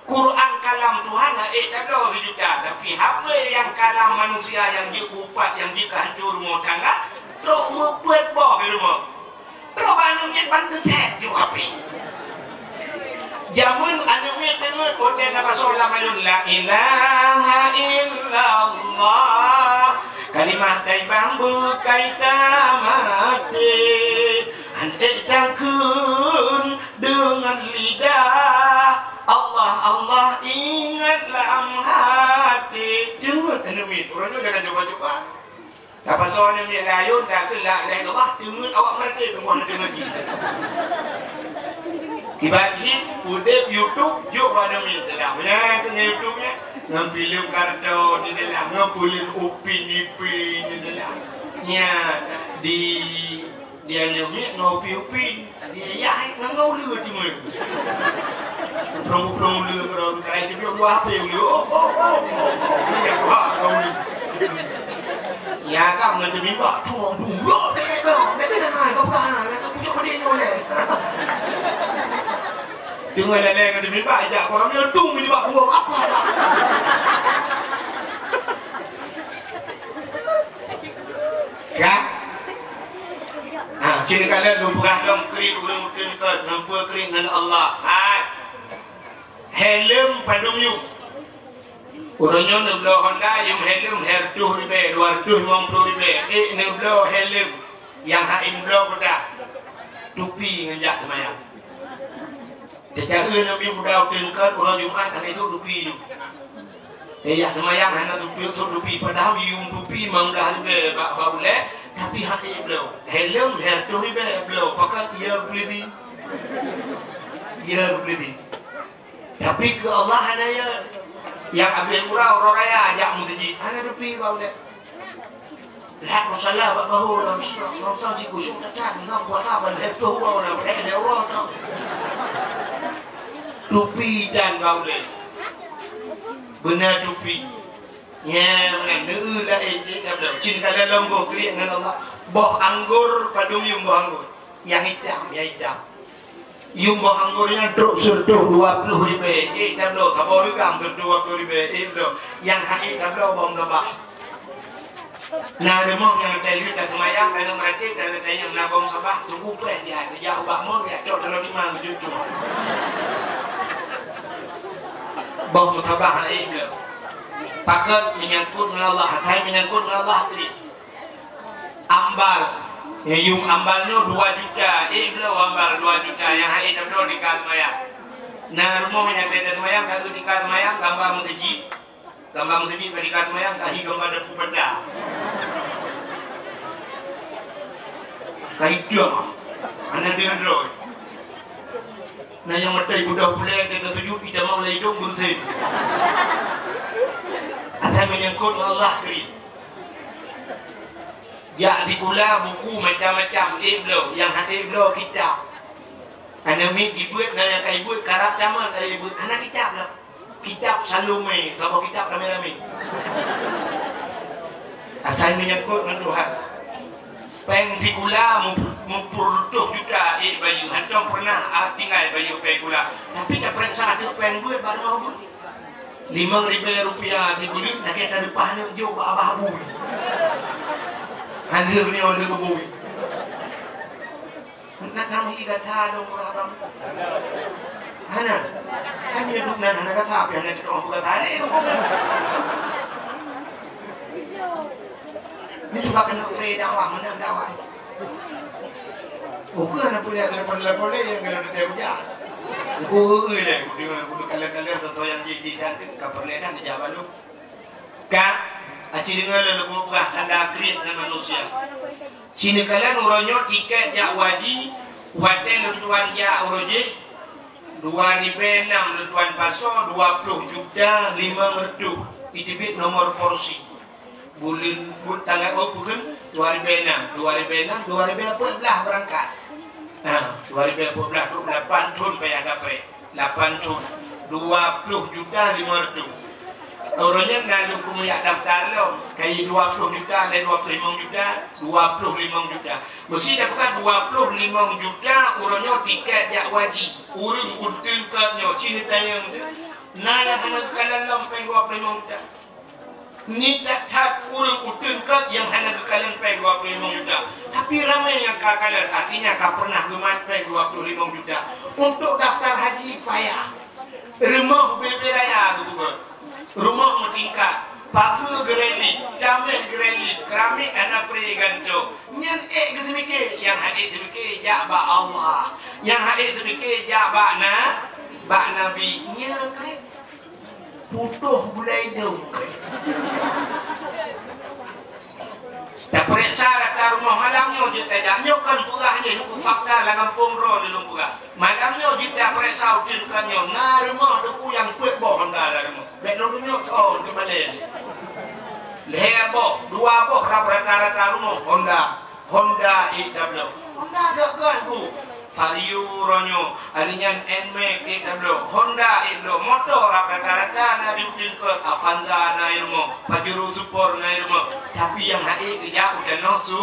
Quran kalam Tuhan, eh, tabloe sijuta, tapi H P nyang kalam manusia nyang jeuet keu upat, nyang jeuet keu hancô rumoh tangga, trok meupeuet boh di rumoh. Trok bak aneuk miet ban teuthèe ju H P. Jameun aneuk miet deungon watèe na pasoe lam ayôn, "La ilaha illallah, kalimah thaibah beukai tamaté." Anté takheun deungon lidah, "Allah, Allah, ingat lam haté." Deungon aneuk miet, uroe nyoe jangan cuba-cuba. Tapasoe aneuk miet lam ayôn, takheun la ilaha illallah, teungeut awak meuratéb, teungoh na deungon jih. Kiban jih, udeb YouTube, jok bak aneuk miet dalam. Nyan keuh ngon YouTube nyan, ngon filem karton di dalam, ngon filem Upin Ipin di dalam. Nyan, di Di aneuk miet ngon Upin-Upin. Di ayah ngon, ngon uleue timun. Puplong-puplong uleue keudroe, karai sibiek dua H P uleue. Oh, oh, oh, oh, oh. Iya, dua ngon uleue. Ya, kan, ngon teumimba. Tung, tung, blok deh, kau. Mereka dah naik, kau bukan. Mereka pucuk pada nyoe leh. Teungoh lalé ngon teumimba, jak korang nyoe, tung, teumimba, buang apa dah? Kan? Ha, cit kala lôn peugah lom kriet ureueng meukeuen kon, ngon peue kriet ngon Allah. Hai. Helm padum yum. Uroe nyoe neubloe Honda, yum helm lhèe reutôh ribèe, dua reutôh limong ploh ribèe. Ék neubloe helm nyang hana neubloe peue teuh. Tupi ngon jak seumayang. Teuka eu Nabi muda uteuen keu uroe Jumat, hana ituek tupi nyoe. Eh, jak seumayang hana tupi, tuek tupi, padahai yum tupi limong blah ribèe bak, bak ulèe, tapi hana bloe. Helm lhèe reutôh ribèe bloe, pakat ya polisi. Ya polisi. Tapi keu Allah hana ya. Nyang abéh murah uroe raya jak meuseujid, hana tupi bak ulèe. Lheuh meusalah bak bahô lom, bangsa jikusyuk that-that, ngon kuasa ban lhèe ploh uroe na, padahai lhèe uroe tau. Tupi tan bak ulèe. Beuna tupi. Nyan, neu laén, eh, tabloe. Cit ka lom boh kriet ngon Allah. Boh anggor, padum yum boh anggor. Nyang itam, nyang itam. Yum boh anggor nyan trok sireutôh dua ploh ribèe. Eh, tabloe, saboh reugam sireutôh dua ploh ribèe. Eh, tabloe. Nyang hana tabloe bom sabah. Na rumoh nyang teuliet dak seumayang, kana meuratéb, dan tanyong na bom sabah, tunggu preh dia, dia ubak mon, dia cok dalam lima cucu. Bom sabah, eh, tabloe. Pakon menyangkut ngon Allah, asai menyangkut ngon Allah tadi. Ambal. Nyang yum ambal nyoe dua juta. Eh, bloe ambal dua juta nyang hana tabloe di ka seumayang. Na rumoh nyang ka seumayang, ka di ka seumayang, gambar meuseujid. Gambar meuseujid ka di ka seumayang, ka hi gambar depu beda. Ka hi dah. Hana deungoe droe. Na nyang meutai beudoh bulèe teuka sujud, itamong lé idong beureuséh. Asai menyangkut ngon Allah teurim. Jak sikula buku macam-macam, ék bloe, nyang hana ék bloe kitab. Aneuk miet jibeuet, na nyang ka jibeuet, karab tamong ka jibeuet, hana kitab lom. Kitab Salome, saboh kitab ramé-ramé. Asai menyangkut ngon Tuhan. Péng sikula mu-, mupeureutôh juta ék bayeue, hantom peureunah tinggai bayeue péng sikula. Tapi tapareksa ateueh péng beuet bak rumoh beuet. Limong ribèe rupiah sibuleuen lagèe tareupah aneuk jok bak abah bui. Hana meunyoe lé beubui. Nak nam hi gata dong ureueng abang. Hana. Kan nyoe duek nan hana gata, tapi hana diteu'oh gata ni. Ni cuba keuneuk pre dakwah, meunan dakwah. Ukeue hana punya telepon-telepon lé nyang keuneuk teutek ujak. Ukeue lé, ukeue, ukeue kalon-kalon contoh nyang jih, jih cantik, ka peureulèe dah dijak balu. Ka, aci deungoe lé leumo peugah tanda kriet ngon manusia. Ci neukalon uroe nyoe tiket jak haji, watèe lôn tuan jak uroe jih, dua ribèe nam lôn tuan pasoe, dua ploh juta limong reutôh, iteubiet nomor porsi. Buleuen, buet tanggai, oh, peue kheun? Dua ribèe nam, dua ribèe nam, dua ribèe peuet blah beurangkat. Ha, dua ribèe peuet blah, dua ploh lapan thon payah dapet. Lapan thon, dua ploh juta limong reutôh. Uroe nyan na lôn keumeung jak daftar lom, kayée dua ploh juta lé dua ploh limong juta, dua ploh limong juta. Meusi tapeugah dua ploh limong juta uroe nyoe tiket jak haji. Ureueng uteuen keu nyoe, ci neutanyong teuh. Na nyang hana geukalon lom péng dua ploh limong juta. Nyan that-that ureueng uteuen keu nyang hana geukalon péng dua ploh limong juta. Tapi ramé nyang ka kalon, artinya ka pernah geumat péng dua ploh limong juta. Untuk daftar haji payah. Rumoh bubé-bubé raya geupeugöt. Rumoh meutingkat. Pageue geurelit, jaméh geurelit, keramik hana pre gantong. Nyan ék geuteumike, nyang hana ék teumike jak bak Allah. Nyang hana ék teumike jak bak na, bak Nabi. Nyan keuh. Putôh gulai dong. Tapareksa rata rumoh malam nyoe jeuet tajak. Nyoe kon peugah nyoe, nyoe fakta lam gampông droe lôn peugah. Malam nyoe jeuet tapareksa uteuen kon nyoe. Na rumoh Teungku nyang peuet boh honda lam rumoh. Bèk lôn tunyok soe, teumalèe. Lhèe boh, dua boh rab rata-rata rumoh honda. Honda ék tabloe. Honda gèt kon, Bu. Vario uroe nyoe, ari nyan Nmax ék tabloe. Honda ék bloe. Moto rab rata-rata na di uteuen kon, Avanza na i rumoh, Pajero Sport na i rumoh. Tapi nyang hana ék geujak u tanoh su,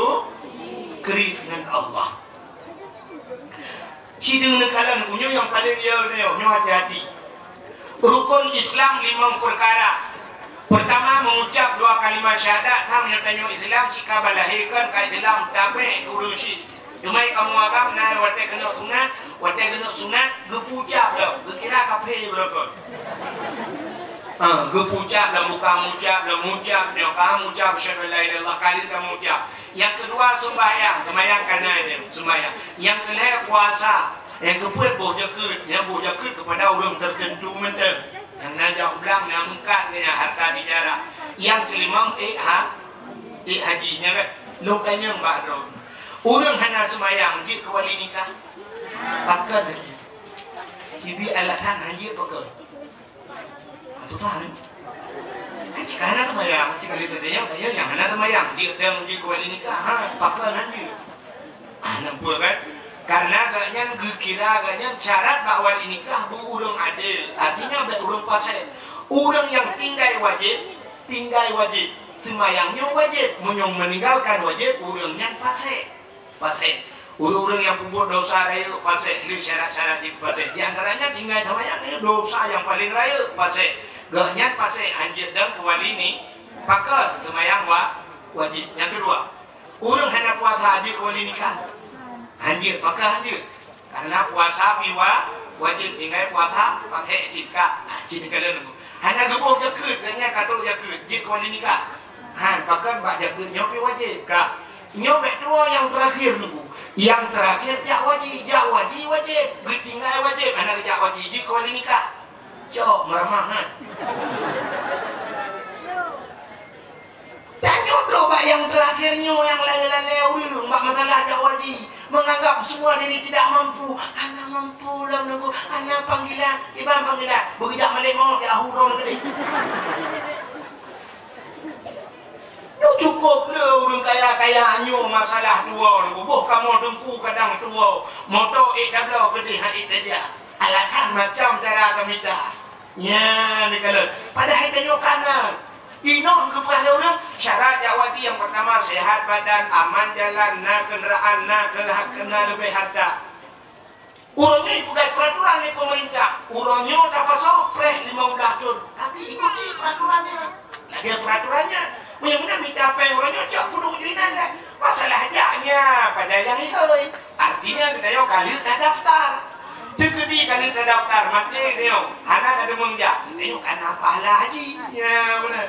kriet ngon Allah. Ci deungoe neukalon, nyoe nyang paleng yo, nyoe hati-hati. Rukun Islam limong peukara. Peurtama, meuucap dua kalimat syahadat, tham nyoe tanyoe Islam, sika balahé kon ka Islam, tabé ureueng syik. Teuma kamoe agam na watèe keuneuk sunat, watèe keuneuk sunat, geupeuucap lom, geukira kafé beurokon. Ha, geupeuucap lom, buka meuucap lom, meuucap nyoe, ka meuucap asyhadu an la ilaha illallah, ka lheueh ka meuucap. Nyang keudua, sumbayang, sumbayang ka na nyan, sumbayang. Nyang keulhèe, puasa. Nyang keupeuet, boh jakeuet. Nyan boh jakeuet keupada ureueng teuteuntu mantong. Nyang na jak u blang, na meukat ngon nyan harta tijarah. Nyang keulimong, ék ha-, ék haji. Nyan kan? Lôn tanyong bak droe. Ureueng hana sumbayang, jeuet keu wali nikah? Pakon lagèe? Kiban alasan han jeuet pakon? Atuh tahan. Hai, cit ka hana seumayang, cit ka lheueh tanyong, tanyong nyang hana seumayang, jeuet dang jeuet keu wali nikah, ha, pakon han jeuet. Ah, nampak kan? Karena gobnyan geukira gobnyan syarat bak wali nikah beu ureueng adil, artinya bèk ureueng pasék. Ureueng nyang tinggai wajéb, tinggai wajéb, seumayang nyoe wajéb, meunyoe meuninggalkan wajéb, ureueng nyan pasék. Pasék. Ureueng-ureueng nyang peubuet dosa rayeuk pasék, lheueh syarat-syarat jih pasék. Di antaranya tinggai seumayang nyoe dosa nyang paleng rayeuk pasék. Gobnyan pasék han jeuet dang keu wali ni, pakon seumayang wa-, wajéb. Nyang keudua, ureueng hana puasa han jeuet keu wali nikah. Han jeuet, pakon han jeuet? Karena puasa pih wa-, wajéb, tinggai puasa pasék cit ka. Nah, cit ka lôn. Hana geuboh jakeuet, gobnyan ka trok jakeuet, jeuet keu wali nikah. Han, pakon bak jakeuet nyoe pih wajéb, ka. Nyoe bèk tuwoe nyang teurakhir, Teungku. Nyang teurakhir jak wali, jak wali wajéb, geutinggai wajéb, hana geujak wali, jeuet keu wali nikah. Cok, meuramah, han. Tanyoe droe bak nyang teurakhir nyoe nyang lalée-lalée ureuëng bak masalah jak wali, menganggap semua diri tidak mampu. Hana mampu lom, Teungku, hana panggilan, iban panggilan. Beugeujak malée mawöt, jak hu droe keudeh. Nyoe cukôp le ureuëng kaya-kaya nyoe masalah tuwoe, Teungku. Boh kamoe Teungku kadang tuwoe, moto ék tabloe keudeh han ék tajak. Alasan macam cara tamita. Nyan dikalon. Padahai tanyoe kana. Inong geupeugah lé ureuëng, syarat jak wali nyang pertama sehat badan, aman jalan, na kenderaan, na keuha-, na leubeh harta. Uroe nyoe ipeugah peraturan lé pemerintah. Uroe nyoe tapasoe preh limong blaih thon. Tapi ikuti peraturan nyan. Lagée peraturan nyan. Meunyoe meunan mita péng uroe nyoe, cok kudu uju inan dah. Masalah jak nyan, pajan nyang ihôi. Artinya geutanyoe ka lheueh tadaftar. Teukeudi ka lheueh tadaftar, maté geutanyoe hana tadeungoe jak, geutanyoe ka na pahala haji. Ya, beuna.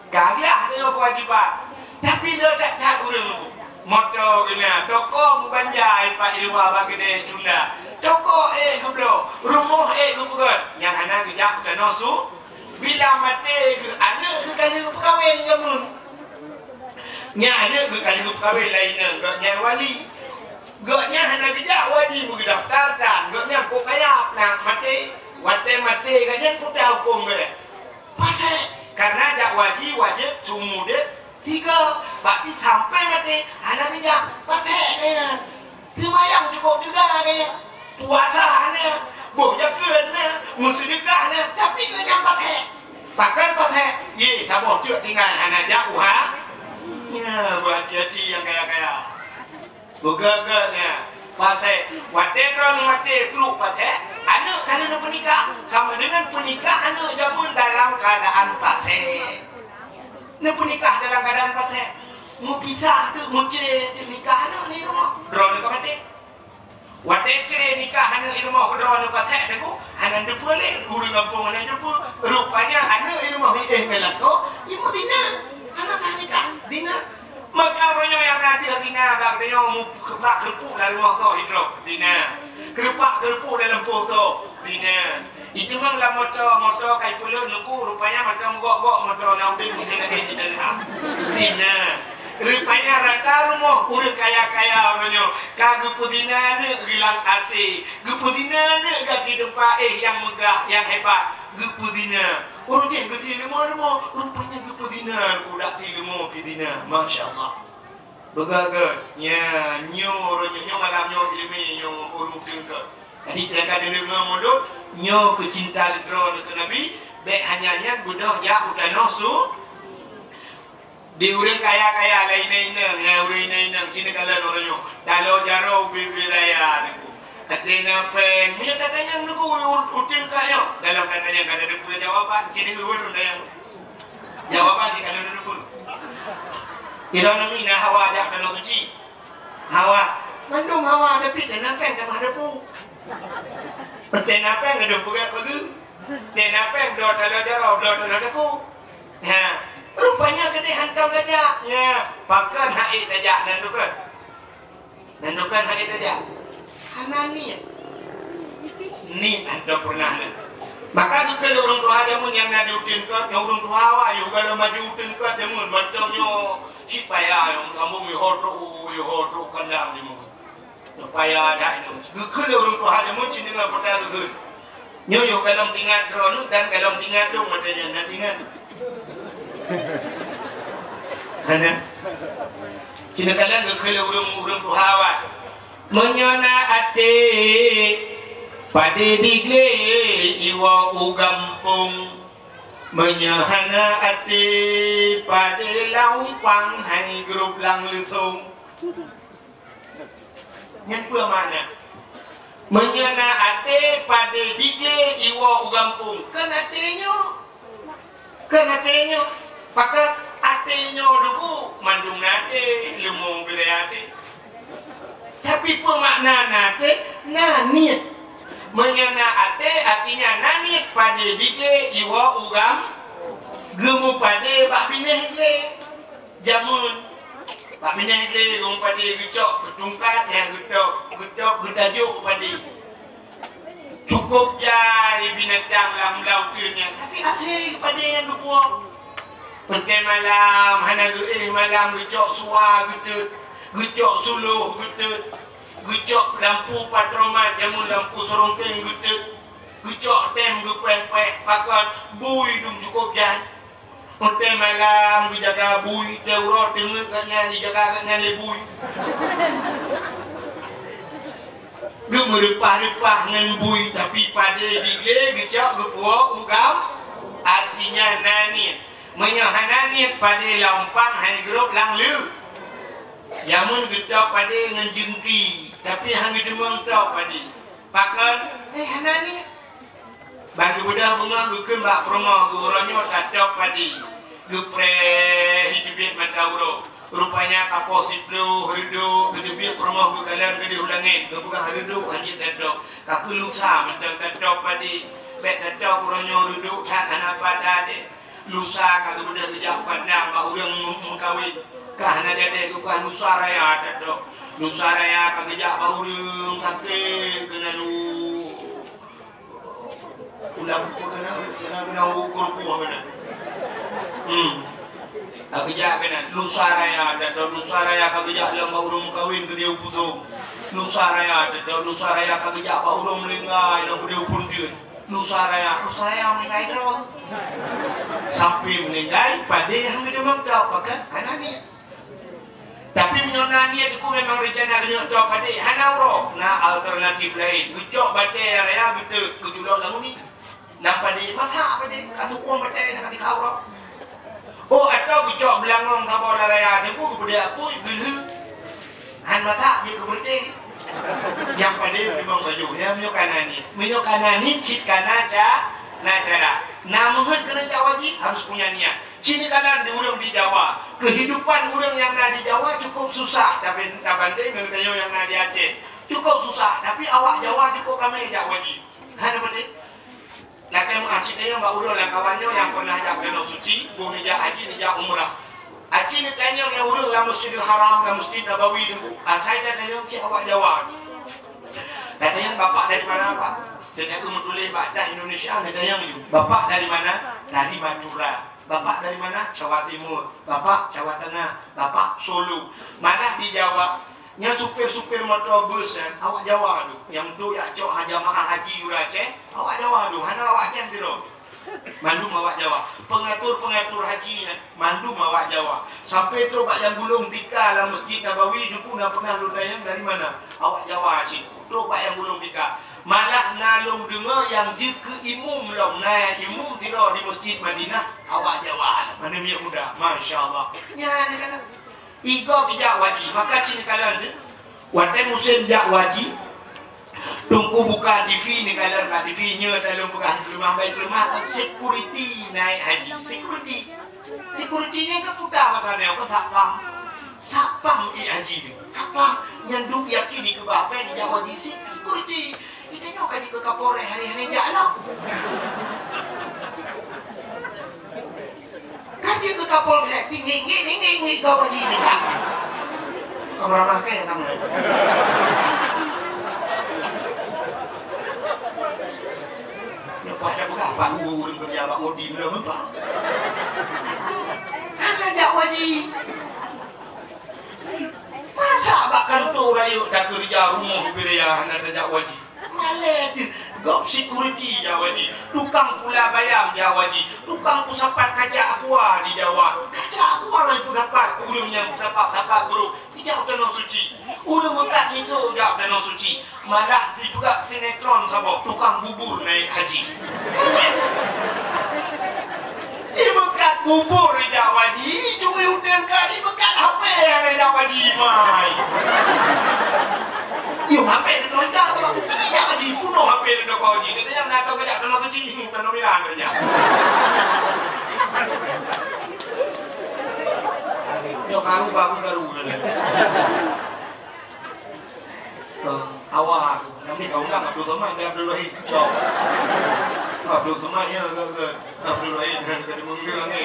Ka glah geutanyoe keuwajiban. Tapi le that-that ureuëng, moto geuh na, toko meubanja ipat i luwa bak keudè cunda, toko ék geubloe, rumoh ék geupeugöt, nyang hana geujak keu tanoh su-, bila maté geuh, aneuëk geuh ka lheueh geupeukawen jameun. Nyan aneuëk geuh ka lheueh geupeukawen lé inong, gobnyan wali. Gobnyan hana geujak wali meugeudaftah tan, gobnyan kok kaya na maté. Watée maté gobnyan peue hukôm geuh? Pasék. Karena jak wali wajéb seumeu udeb tiga, tapi sampai maté hana geujak. Pasék gobnyan. Seumayang cukôp teuga gobnyan. Puasa hana, boh jakeuet na, meuseudeukah na, tapi gobnyan pasék. Pakon pasék? Yeh, saboh teuk tinggai hana jak u ha-, nya, beuhati-hati nyang kaya-kaya. Beugét-gét nyan. Pasék, watée droeneuh maté trok pasék, aneuëk ka lheueh neupeunikah, sama deungon peunikah aneuëk jameun dalam keuadaan pasék. Neupeunikah dalam keuadaan pasék. Meupisah teuk, meucré teuk nikah aneuëk nibak rumoh. Droeneuh ka maté. Watée cré nikah aneuëk i rumoh keudroe neupasék teungku, hana neuteupeue lé, ureuëng gampông hana neuteupeue. Rupanya aneuëk i rumoh éh ngon lakoe, imeuzina. Hana sah nikah, zina. Maka uroe nyoe nyang na deuh zina bak geutanyoe meukeubrak keureupuk lam rumoh soe sidroe, zina. Keureupak keureupuk lam lampôh soe, zina. Iteumang lam moto, moto kai pulo nuku, rupanya moto meugok-gok, moto na udeb meusen lagée di dalam. Zina. Rupanya rata rumoh ureuëng kaya-kaya uroe nyoe ka geupeuzina aneuëk geulang asée, geupeuzina aneuëk gaki teumpat éh nyang meugah, nyang hebat, geupeuzina. Uroe jih geuti leumo-leumo, rupanya geupeuzina, budak ti leumo pih zina. Masya Allah. Beugét-gét. Nya, nyoe uroe nyoe, nyoe malam nyoe iéleumé nyoe ureuëng teungku. Jadi, teuka deungoe mulod, nyoe keucinta droeneuh keu Nabi, bék hanya nyan beudôh jak u tanoh su-, di ureuëng kaya-kaya lé inong-inong, ngon ureuëng inong-inong, sinoe kalon uroe nyoe. Taloe jaroe ubé-ubé raya teungku. Até na péng, meunyoe tatanyong teungku u-, u-, u teungku nyoe, dalam tatanyong ka na teupeue jawaban, sinoe ureuëng tanyong. Jawaban jih ka lôn teupeu. Droeneuh na hawa jak tanoh suci. Hawa. Mandum hawa, tapi teuh na péng tamah teupeu. Teuh na péng gadôh peugah peugeuh. Teuh na péng bloe taloe jaroe, bloe taloe teupeu. Ha. Rupanya keudeh hantom tajak. Nya, pakon han ék tajak nan tukon. Nan tukon han ék tajak. Hana niet. Niet hantom peureunah nyan. Maka geukheun lé ureuëng tuha jameun nyang na di uteuen kot, nyoe ureuëng tuha awai, yoh galom maju uteuen kot jameun, mantong nyoe cit paya, nyoe sambông yoh trok, yoh trok kandang jameun. Nyoe paya that nyoe. Geukheun lé ureuëng tuha jameun cit deungon peue geukheun. Nyoe yoh galom tingat droeneuh dan galom tingat dong, watée nyan na tingat. Hana. Cina kalon geukheun lé ureuëng, ureuëng tuha awai. Meunyoe na até, padé diglé iwoe u gampông. Meunyoe hana até, padé lam umpang hai grup lam leusông. Nyan peue makna? Meunyoe na até, padé diglé iwoe u gampông. Kon até nyoe. Kon até nyoe. Pakon até nyoe teungku, mandum na até, leumo beuraya até. Tapi peue makna na até? Na niet. Meunyoe na até, artinya na niet padé di glé iwoe u gam, geumeupadé bak binéh glé. Jameun bak binéh glé geumeupadé, geucok keu tungkat nyang geutôb, geutôb geutajok u padé. Cukôp jai binatang lam, lam uteuen nyan, tapi aséng padé nyang geupuwoe. Peunteng malam, hana geuéh malam, geucok suwa geuteut, geucok suloh geuteut, geucok lampu patromat, jameun lampu sorongkeng geuteut, geucok tem geupuéh-puéh, pakon bui dum cukôp jai. Peunteng malam geujaga bui, teuh uroe teungeut gobnyan, jijaga gobnyan lé bui. Geumeureupah-reupah ngon bui, tapi padé di glé geucok geupuwoe u gam, artinya na niet. Meunyoe hana niet, padé lam umpang hana geurôb lam leuh. Jameun geutôb padé ngon jeungki, tapi hana geuteumeung tôb padé. Pakon? Eh, hana niet. Ban geubeudôh beungoh geukheun bak peurumoh, geuh uroe nyoe tatôb padé. Geupreh hi teubiet mata uroe. Rupanya ka poh siplôh, reudôk, geuteubiet peurumoh geukalon keudéh u langét, geupeugah reudôk hanjeuet tatôb. Ka keuh lusa mantong tatôb padé. Bèk tatôb uroe nyoe, reudôk that hana pat that deh. Lusa ka geubeudôh geujak u kandang bak ureueng meu-, meukawen. Ka hana jadi geupeugah lusa raya tatôb. Lusa raya ka geujak bak ureueng, ka kheun keunan u Ulang peue keunan, keunan, keunan ukur peue keunan. Hmm. Ka geujak keunan. Lusa raya, dan lusa raya ka geujak lom bak ureueng meukawen keudéh u Puthong. Lusa raya, dan lusa raya ka geujak bak ureueng meuninggai lom keudéh u Punteuen. Lusa raya, lusa raya meuninggai droe. Sampai meuninggai, padé han geuteumeung tôb, pakon? Hana niet. Tapi meunyoe na niet, teungku, memang reuncana keuneuk tôb padé, hana uroe, na alternatif laén. Geucok batèe raya geuteut, geuculok lam uni. Lam padé, masak padé, ka tukwong batèe, na ka tikha uroe. Oh, atawa geucok beulangong saboh lam raya, teungku, geupeudeuh apui, geulheueh. Han masak, jeuet keu beureutéh. Nyang padé meunimong bajèe, nyan meunyoe ka na niet. Meunyoe ka na niet, cit ka na ca-, na cara. Na meuheuet keuneuk jak wajéb, harôh punya niet. Ci neukalon di ureueng di Jawa. Keuhidupan ureueng nyang na di Jawa cukôp susah, tapi tabandéng ngon tanyoe nyang na di Aceh. Cukôp susah, tapi awak Jawa cukôp ramé jak wajéb. Hana beutôi? Lakèe meu'ah cit tanyong bak ureueng lam kawan nyoe nyang peunah jak Tanoh Suci, boh neujak haji, neujak umrah. Aci neutanyong ngon ureueng lam Masjidil Haram, lam Masjid Nabawi tu, asai tatanyong cit awak Jawa. Tatanyong, "Bapak dari mana, Pak?" Teuka meutuléh bak das Indonesia, neutanyong laju, "Bapak dari mana?" "Dari Madura." "Bapak dari mana?" "Jawa Timur." "Bapak Jawa Tengah." "Bapak Solo." Malah di Jawa, nyang supir-supir moto bus nyan, awak Jawa tu. Nyang duek jak cok ha-, jamaah haji ureueng Aceh, awak Jawa tu. Hana awak Aceh sidroe. Mandum awak Jawa. Pengatur-pengatur haji nyan, mandum awak Jawa. Sampai trok bak nyang gulong tika lam Masjid Nabawi, teungku, na peunah lôn tanyong, "Dari mana?" Awak Jawa cit. Trok bak nyang gulong tika. Malah na lôn deungoe nyang jeuet keu imum lom, na imum sidroe di Masjid Madinah, awak Jawa. Mana minyeuk muda. Masya Allah. Nyan kan. Igob ijak wajéb, maka ci neukalon teuh. Watèe musém jak wajéb, teungku buka T V, neukalon bak T V, nyoe talôn peugah peuleumah, bai peuleumah, security naik haji. Security. Security nyan ka puta mata nyoe, ka satpam. Satpam ék haji nyoe. Satpam nyan duek yakin dikeubah, pen jak wajéb se-, security. Kita nyoe ka jeuet keu Kapolres hari-hari jak lom. Ka jeuet keu Kapolres, ngieng-ngieng, ngieng-ngieng, ngieng-ngieng, kau lagi ni, Kak. Kau ramah ke, kamu? Nyoe pada peugah, Pak Guru ureueng kerja bak Kodim lom, Pak. Hana jak wajéb. Masa bak kantô rayeuk takeureuja rumoh Beureya hana tajak wajéb? Malèe teuh, gob security jak wajéb, tukang pula bayam jak wajéb, tukang peusapat kaca aqua di Jawa. Kaca aqua nyang peusapat, ureueng nyang peusapat-sapat brôk, ijak u Tanoh Suci. Ureueng meukat miseue jak u Tanoh Suci. Malah dipeugah sinetron saboh, tukang bubur naik haji. Dibeukat bubur ijak wajéb, cuma uteuen ka dibeukat H P ijak wajéb, mai. Yo, H P keu ijak tu, ijak wajéb, punoh H P keu wajéb. Kata nyang na tau kajak Tanoh Suci, Tanoh Mirah kajak. Yo, karu baru karu. Awak aku, nama ni kau undang Abdul Somad, Abdul Wahid. Cok. Abdul Somad, ya, ke, ke. Abdul Wahid, ke, ke, ke, ke, ke.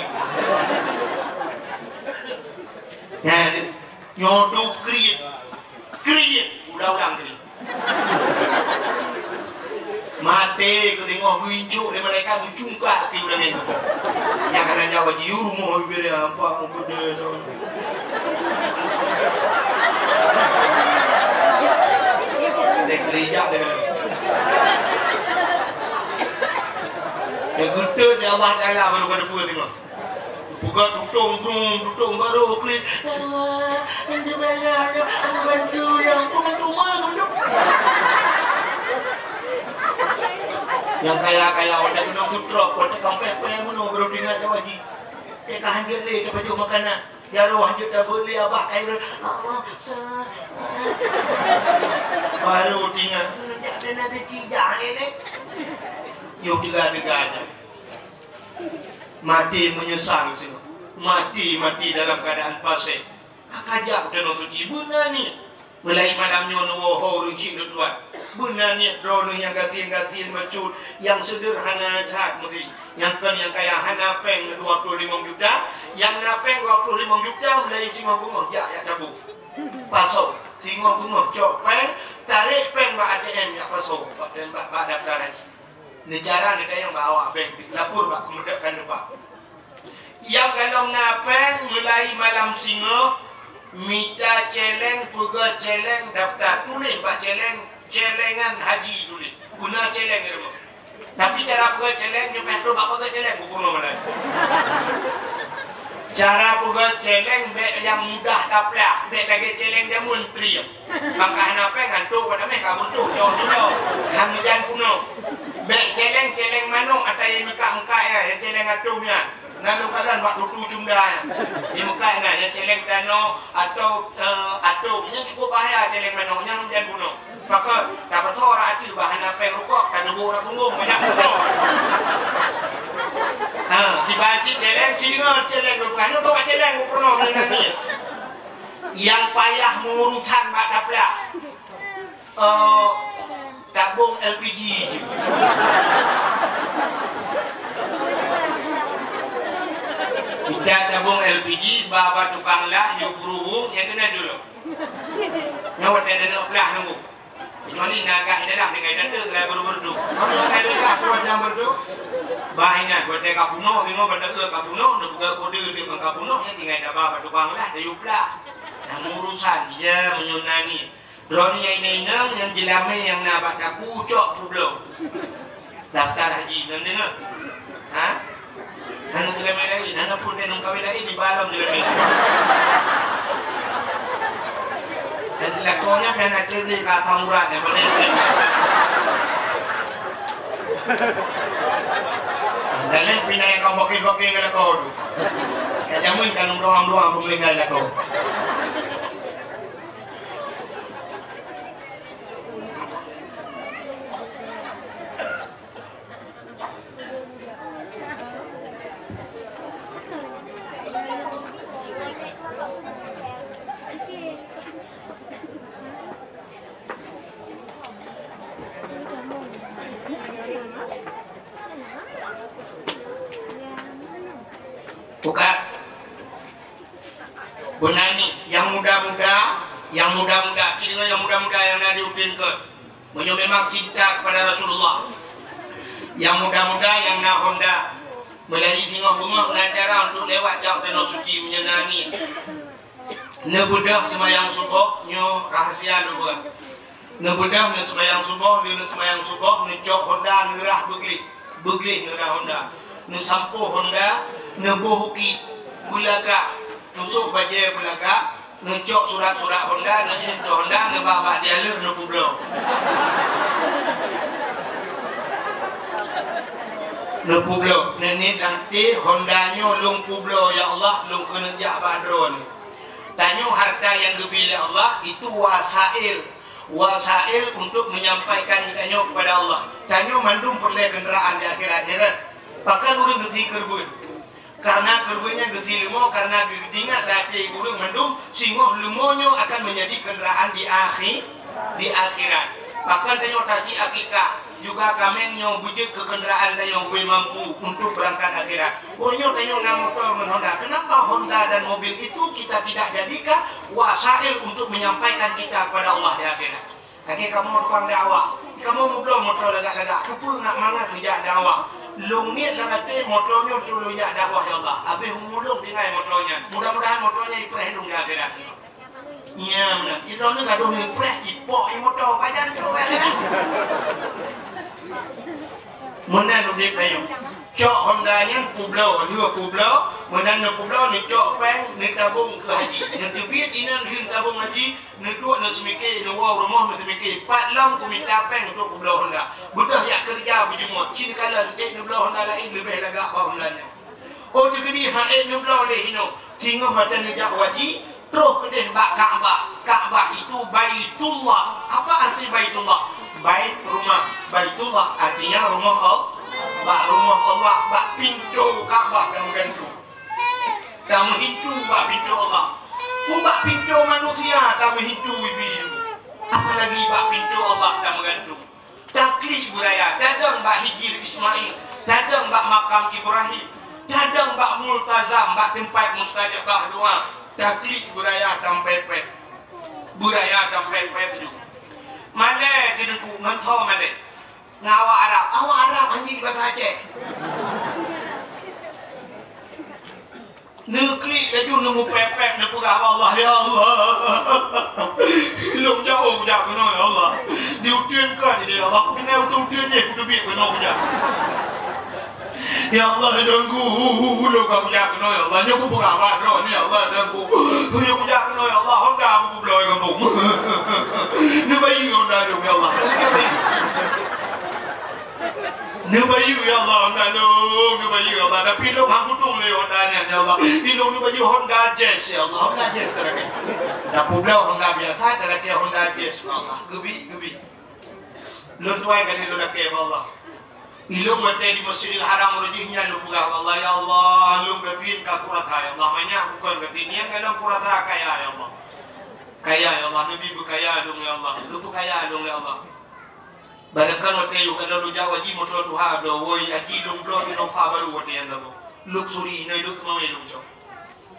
Ya, nyoe tu kriet. Kriet. Ulang-ulang kriet. Maté keu teungoh geuincok lé malaikat, geucungkak keu ureueng nyan. Nyang hana nyawa jiyu rumoh bibir ya, ampak meukeudeh. Dek kerijak dek. Ya geutot ya Allah Taala baru ka deue teungoh. Peugah tutong brung, tutong baru klik. Allah, yang di mana ada, ada bantu yang pun tu mah. Nyang kaya-kaya watèe keunong sutrok, watèe ka pèh-pèh meunoe baru teuingat Jawa jih. Teuka hanjeuet lé teupajoh makanan. Ya Allah, hanjeuet tabeuet lé abah Khairul. Allah, sa-, baru teuingat. Nyak dana teucijak lé. Yôh teuga-teuga nyan. Maté meunyeusang sinoe. Maté, maté dalam keuadaan faseh. Ka kajak tanoh suci, beuna niet. Mulai malam nyoe neuwoe ho ureueng chik neutuan. Beuna niet droeneuh nyang gasien-gasien bacut, nyang seudeurhana that meusi. Nyang kon nyang kaya hana péng dua ploh limong juta, nyang na péng dua ploh limong juta mulai singoh beungoh jak, jak tabong. Pasoe, singoh beungoh cok péng, tarek péng bak A T M jak pasoe, bak, bak, bak daftar haji. Neucara neutanyong bak awak bank, lapor bak keumeudak kan lupa. Nyang galom na péng mulai malam singoh mita céléng, peugah céléng, daftar tuléh bak céléng, céléngan haji tuléh. Guna céléng rumoh. Tapi cara peugah céléng nyoe payah trok bak peugah céléng bubur malam. Cara peugah céléng bèk nyang mudah taplah, bèk lagèe céléng jameun trieng. Maka hana péng ngantuk pada meh ka butuh nyoe nyoe. Han meujan bunoe. Bèk céléng-céléng manok ata nyang meukat-meukat ya, nyang céléng atôm nyan. Nan lôn kalon bak tutu cunda nyan. Di meukat nyan, nyang céléng tanoh atau, eh, atôm. Nyan cukup bahaya céléng manok nyan meujan bunoe. Pakon, tapasoe rak ateueh bah hana péng rukok, taneubôk rak punggông, banyak rukok. Ha, siban cit céléng, si deungoe céléng rukok. Nyoe toh céléng rukok nyoe nyan ni. Nyang payah meurusan bak taplah. Eh, tabong L P G jih. Kita tabong L P G, ba, ba tukang lah, yue peuruhueng, nyang keunan dulu. Nyoe watèe neuneuk plah nunggu. Kecuali na gah dalam tinggai tante, tinggai baru berdu. Kamu yang tinggai tinggai, aku yang berdu. Bah ingat, watèe ka bunoh, ingat watèe ka bunoh, neupeugah kode dia ka bunoh, ya tinggai taba bak tukang lah, tayue plah. Nah, urusan dia menyunani. Droeneuh nyang inong-inong nyang jeulamé nyang na bak taku cok peubloe. Daftar haji, ngon deungoe. Ha? Hana jeulamé laén, hana pun teuh ngon kawé laén, di balom jeulamé. Dan lakoe nyan kan ada di ka samurat nyan, boleh. Dan lé pinai ka bokeh-bokeh ngon lakoe tu. Ka jameun kan doang-doang peumeuligai lakoe. Buka. Beuna nyoe, nyang muda-muda, nyang muda-muda, kideungoe nyang muda-muda nyang na di udeb keuh. Meunyoe memang cinta kepada Rasulullah, nyang muda-muda nyang na Honda, meulai singoh beungoh na cara untuk lewat jak u Tanoh Suci meunyoe na niet. Neubeudôh seumayang suboh, nyoe rahasia lôn peugah. Neubeudôh neuseumayang suboh, lheueh neuseumayang suboh, neucok Honda neurah beugleh. Beugleh neurah Honda. Neusampôh Honda, neuboh uki beulagak, neusôk bajèe beulagak, neucok surat-surat Honda, neuéh teuh Honda, neuba bak dealer neupeubloe. Neupeubloe, neuniet lam até, Honda nyoe lôn peubloe, ya Allah, lôn keuneuk jak bak Droeneuh. Tanyoe harta nyang geubri lé Allah, itu wasail. Wasail untuk menyampaikan geutanyoe kepada Allah. Tanyoe mandum peureulèe keundaraan di akhirat nyan kan. Pakon ureueng geusie keureubeuen? Karena keureubeuen nyan geusie leumo, karena geuingat lam até ureueng mandum, singoh leumo nyoe akan menjadi keundaraan di akhi-, di akhirat. Bahkan tanyoe tasik akikah, juga kaméng nyoe beujeuet keu keundaraan tanyoe beu mampu untuk beurangkat akhirat. Uroe nyoe tanyoe na moto ngon Honda. Kenapa Honda dan mobil itu kita tidak jadikan wasail untuk menyampaikan kita kepada Allah di akhirat? Lagèe kamoe tukang dakwah, kamoe mubloe moto lagak-lagak, keupeue ngat mangat neujak dakwah. Lôn niet lam até moto nyoe untuk lôn jak dakwah, ya Allah. Habéh umu lôn tinggai moto nyan. Mudah-mudahan moto nyan ipreh lôn di akhirat. Nyan meunan. Droeneuh gadoh neupreh, ipok i moto, pajan trok bak jalan. Meunan udép tanyoe. Cok Honda nyan peubloe, lheueh peubloe, meunan neupeubloe, neucok péng, neutabong keu haji. Neuteubiet inan lheueh tabong haji, neuduek neuseumike, neuwoe rumoh neuseumike. Pat lom kumita péng untuk peubloe Honda. Beudôh jak keureuja beujeumot, ci neukalon, ék neubloe Honda laén leubeh lagak bak Honda nyan. Oh, teukeudi han ék neubloe lé hinoe, singoh mata neujak u haji, troh keudeh bak Ka'bah. Ka'bah itu Baitullah. Apa arti Baitullah? Bait, rumah. Baitullah artinya rumah Allah. Bak rumah Allah, bak pintoe Ka'bah tameugantung. Tameuhintu bak pintoe Allah. Peue bak pintoe manusia tameuhintu ibi. Apalagi bak pintoe Allah tameugantung. Taklik beuraya, tadong bak Hijir Ismail, tadong bak makam Ibrahim, tadong bak Multazam, bak teumpat mustajabah doa. Taklik beuraya tampet-pet. Beuraya tampet-pet ju. Malèe Teungku, ngon tho malèe. Ngon awak Arab. Awak Arab anjing bahasa Aceh. Neuklik laju neumupèp-pèp neupeugah bak Allah, "Ya Allah, lôn jauh kujak keunoe, ya Allah. Di uteuen ka jih, ya Allah. Kutinggai uteuen-uteuen jih kuteubiet keunoe kujak. Ya Allah, Tuhanku, lôn ka kujak keunoe, ya Allah. Nyoe kupeugah bak Droeneuh, ya Allah, Tuhanku. Nyoe kujak keunoe, ya Allah, Honda kupeubloe gampông. Neubayeue Honda lôn, ya Allah." Neubayeue, ya Allah, Honda lôn, neubayeue, ya Allah. Tapi lôn han kutem lé Honda nyan, ya Allah. Ilôn neubayeue Honda Jazz, ya Allah. Honda Jazz talakèe. Tapeubloe Honda biasa, talakèe Honda Jazz, ya Allah. Geubi, geubi. Lôn tuwai kali lôn lakèe, ya Allah. Ilôn watèe di Masjidil Haram uroe jih nyan lôn peugah, ya Allah, ya Allah, lôn gasien ka kurasa, ya Allah. Manyak bukon gasien, nyang golom kurasa kaya, ya Allah. Kaya, ya Allah, neubi beukaya lôn, ya Allah. Neupeukaya lôn, ya Allah. Barangkan watèe yoh ka lôn jak haji moto tuha bloe, woi, haji lôn bloe Innova baru watèe nyan saboh. Luxury, inoe duek teuma lôn cok.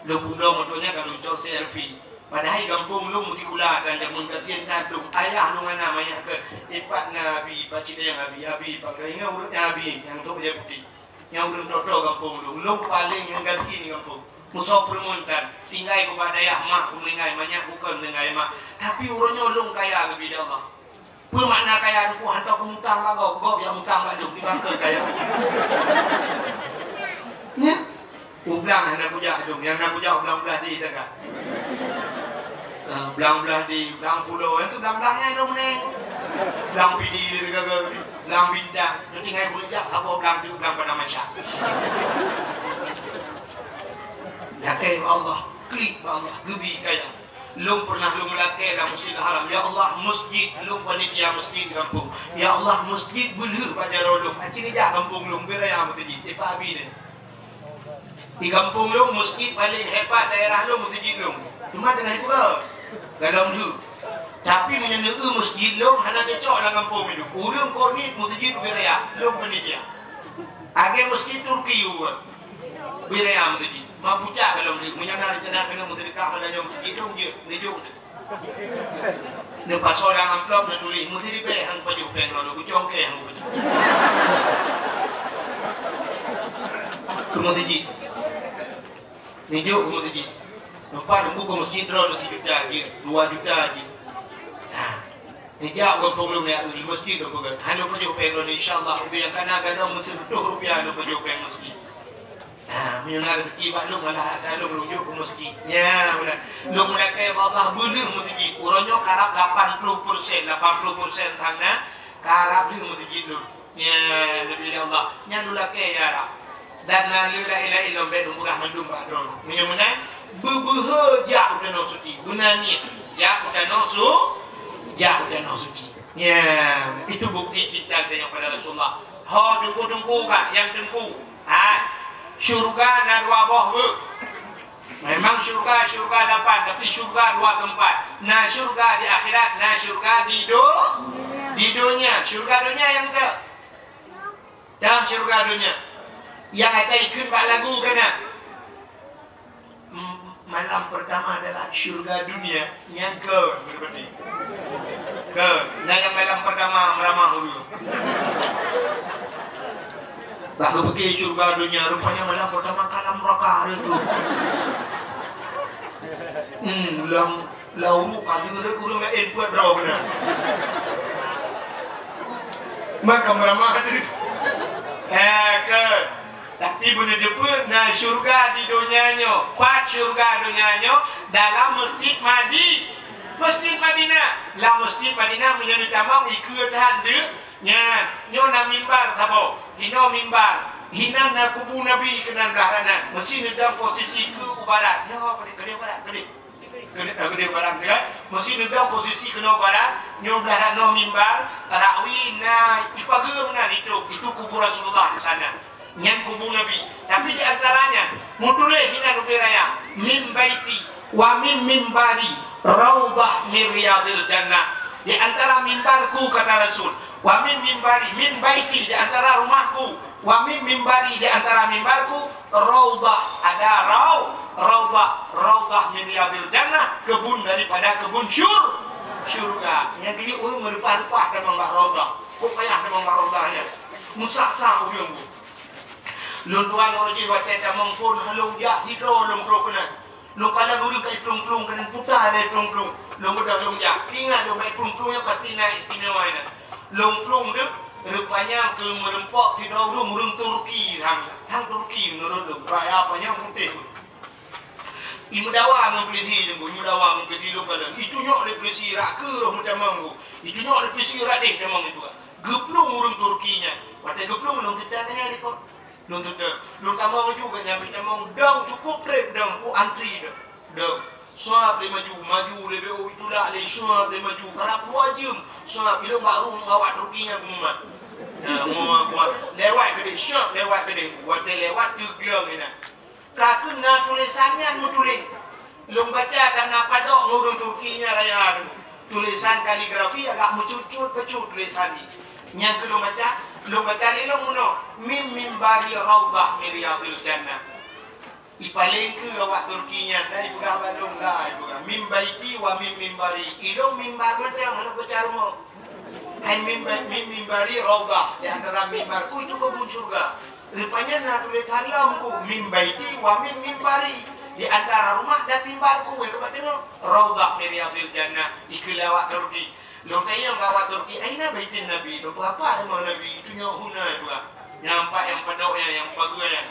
Lôn peubloe moto nyan ka lôn cok C R V. Padahai gampông lôn meusikula dan jameun gasien that lôn. Ayah lôn hana manyak keu ipat ngon abi, ipat Citayam abi, abi ipat ingat ureueng nyan abi nyang trok bajèe putéh. Nyang ureueng toto gampông lôn. Lôn paleng meuganti di gampông. Musoh peureumeun tan. Tinggai kubak dayah mak kumeuninggai, manyak bukon meuninggai mak. Tapi uroe nyoe lôn kaya geubri lé Allah. Peue makna kaya Teungku? Hantom kumutang bak gob, gob nyang mutang bak lôn, di bangke kaya. Nyan. Ublang hana kujak lôn, nyang na kujak ublang blah di saga. Ah, blang blah di, blang pulo, nyang tu blang-blang nyang lôn meunan. Blang pidi di saga, blang bintang. Nanti ngai kujak saboh blang tu, blang pada masyarakat. Lakèe bak Allah, klik bak Allah, geubi kaya. Lôn pernah lôn meulakèe lam Masjidil Haram, "Ya Allah, masjid," lôn panitia masjid di gampông. "Ya Allah, masjid beulheueh bak jaroe lôn." Aci neujak gampông lôn, beu raya meuseujid, teumpat abi nyan. Di gampông lôn, masjid paleng hebat daerah lôn, meuseujid lôn. Cuma teungoh ibuka, golom lheueh. Tapi meunyoe neueu masjid lôn, hana cocok lam gampông nyoe. Ureueng kon niet meuseujid ubé raya, lôn panitia. Agèe masjid Turki ubé. Ubé raya meuseujid. Ma pucak golom lheueh. Meunyoe na reuncana keuneuk meuseudeukah meulayeue masjid lôn, jeuet, neujok. Neupasoe lam amplop neutuléh, "Meuseujid ribèe han pajoh péng droeneuh, kucongkée han pajoh." Keu meuseujid. Neujok keu meuseujid. Teumpat neubukon meuseujid droeneuh sijuta jih, dua juta jih. Nah, neujak u gampông lôn, ya, u meuseujid lôn peugah. Han lôn pajoh péng droeneuh, insya Allah, ubé nyang kana gadong meuseureutoh rupiah lôn pajoh péng meuseujid. Nah, meunyoe na rezeki bak lôn, malah ata lôn, lôn jok keu meuseujid. Nya, beuna. Lôn meulakèe bak Allah beulheueh meuseujid. Uroe nyoe karab lapan ploh persen, lapan ploh persen thang na, karab lheueh meuseujid lôn. Nya, neubi lé Allah. Nyan lôn lakèe, ya Rab. Dan na lheueh la ilaha illallah bèk lôn peugah mandum bak droeneuh. Meunyoe meunan, beubeuhe jak u Tanoh Suci. Beuna niet, jak u Tanoh Su-, jak u Tanoh Suci. Nya, itu bukti cinta geutanyoe pada Rasulullah. Ho teungku-teungku ka, nyang teungku. Ha, syeuruga na dua boh beuh. Memang syurga, syurga lapan, tapi syurga dua tempat. Na syurga di akhirat, na syurga di do-, di donya. Syurga donya nyang ke? Dan syurga donya. Nyang ata ikheun bak lagu kana. M-, malam pertama adalah syurga dunia. Nyang ke, betul-betul. Ke, na nyang malam pertama meuramah dulu. Bah geupike syurga donya, rupanya malam pertama ka lam neraka hari tu. Hmm, lam lauru ka jeuet ureueng laén peuet droe keunan. Maka meuramah tu. Eh, ke. Tapi beuneudeue na syurga di donya nyoe. Pat syurga donya nyoe dalam Masjid Madi-, Masjid Madinah. Lam Masjid Madinah meunyoe neutamong ikeue that deuk. Nyan, nyoe na mimbar saboh. Inoe mimbar. Hinan na kubu Nabi keunan blah ranan. Meusi neudong posisi keue u barat. Nyoe keudeh, keudeh barat, keudeh. Keudeh, eh, keudeh barat, ya. Meusi neudong posisi keunoe barat. Nyoe blah ranoe mimbar. Rakwi na ipageue meunan itu. Itu kubu Rasulullah di sana. Nyan kubu Nabi. Tapi di antaranya, meutuléh hinan ubé raya, "Min baiti wa min mimbari raudhah min riyadil jannah." Di antara mimbarku, kata Rasul, "Wa min mimbari, min baiti," di antara rumahku, "wa min mimbari," di antara mimbarku, "raudhah," ada rau-, "raudhah, raudhah min riyadil jannah," kebun daripada kebun syur-, syurga. Nyang geuyue ureueng meureupah-reupah tamong bak raudhah. Kok payah tamong bak raudhah nyan. Musak-sak ureueng. Lôn tuan uroe jih watée tamong phon, lôn jak sidroe lôn troh keunan. Lôn kalon ureueng ka iplueng-plueng, keunan puta lé iplueng-plueng. Lôn beudôh lôn jak. Ingat lôn ka iplueng-plueng nyan pasti na istimewa inan. Lôn plueng deuh, rupanya keu meureumpok sidroe ureueng, ureueng Turki hang. Hang Turki meunurot lôn. Raya panyang putéh. Imeudawa ngon pulisi lôn, imeudawa ngon pulisi lôn kalon. Itunyok lé pulisi rak keu roh meutamong. Itunyok lé pulisi rak deh tamong itu. Geuplueng ureueng Turki nyan. Watée geuplueng lôn teuta keu nyan dikot. Lôn teuta. Lôn tamong laju geuh nyan, tamong dong cukup treb dong, ku antri dong. Dong. Suab lé maju, maju lé B O, itulak lé, suab lé maju. Karab dua jeuem. Suab ilong bak rueng awak Turki nyan pengumuman. Nah, mua, mua. Lewat keudeh, syok lewat keudeh. Watée lewat teugleng inan. Ka keuh na tulésan nyan meutuléh. Lôn baca karna padok ngon ureueng Turki nyan raya tu. Tulésan kaligrafi agak meucut-cut bacut tulésan nyan. Nyang keuh lôn baca, lôn baca lé lôn meunoe, "Min mimbari raudhah min riyadil jannah." Ipaleng keu awak Turki nyan, dan ipeugah bak lôn, dah ipeugah, "Min baiti wa min mimbari." Ilôn mimbar mantong, hana baca rumoh. Hai mimba-, min mimbari raudhah, di antara mimbarku itu kebun syurga. Rupanya na tulésan lom ku, "Min baiti wa min mimbari." Di antara rumah dan mimbarku, weh, ka deungoe. "Raudhah min riyadil jannah," ikheun lé awak Turki. Lôn tanyong bak awak Turki, "Aina baitin Nabi?" Lôn peugah, "Pat rumoh Nabi?" "Itunyok huna," ipeugah. Nyang pat nyang padok nyan, nyang pageue nyan.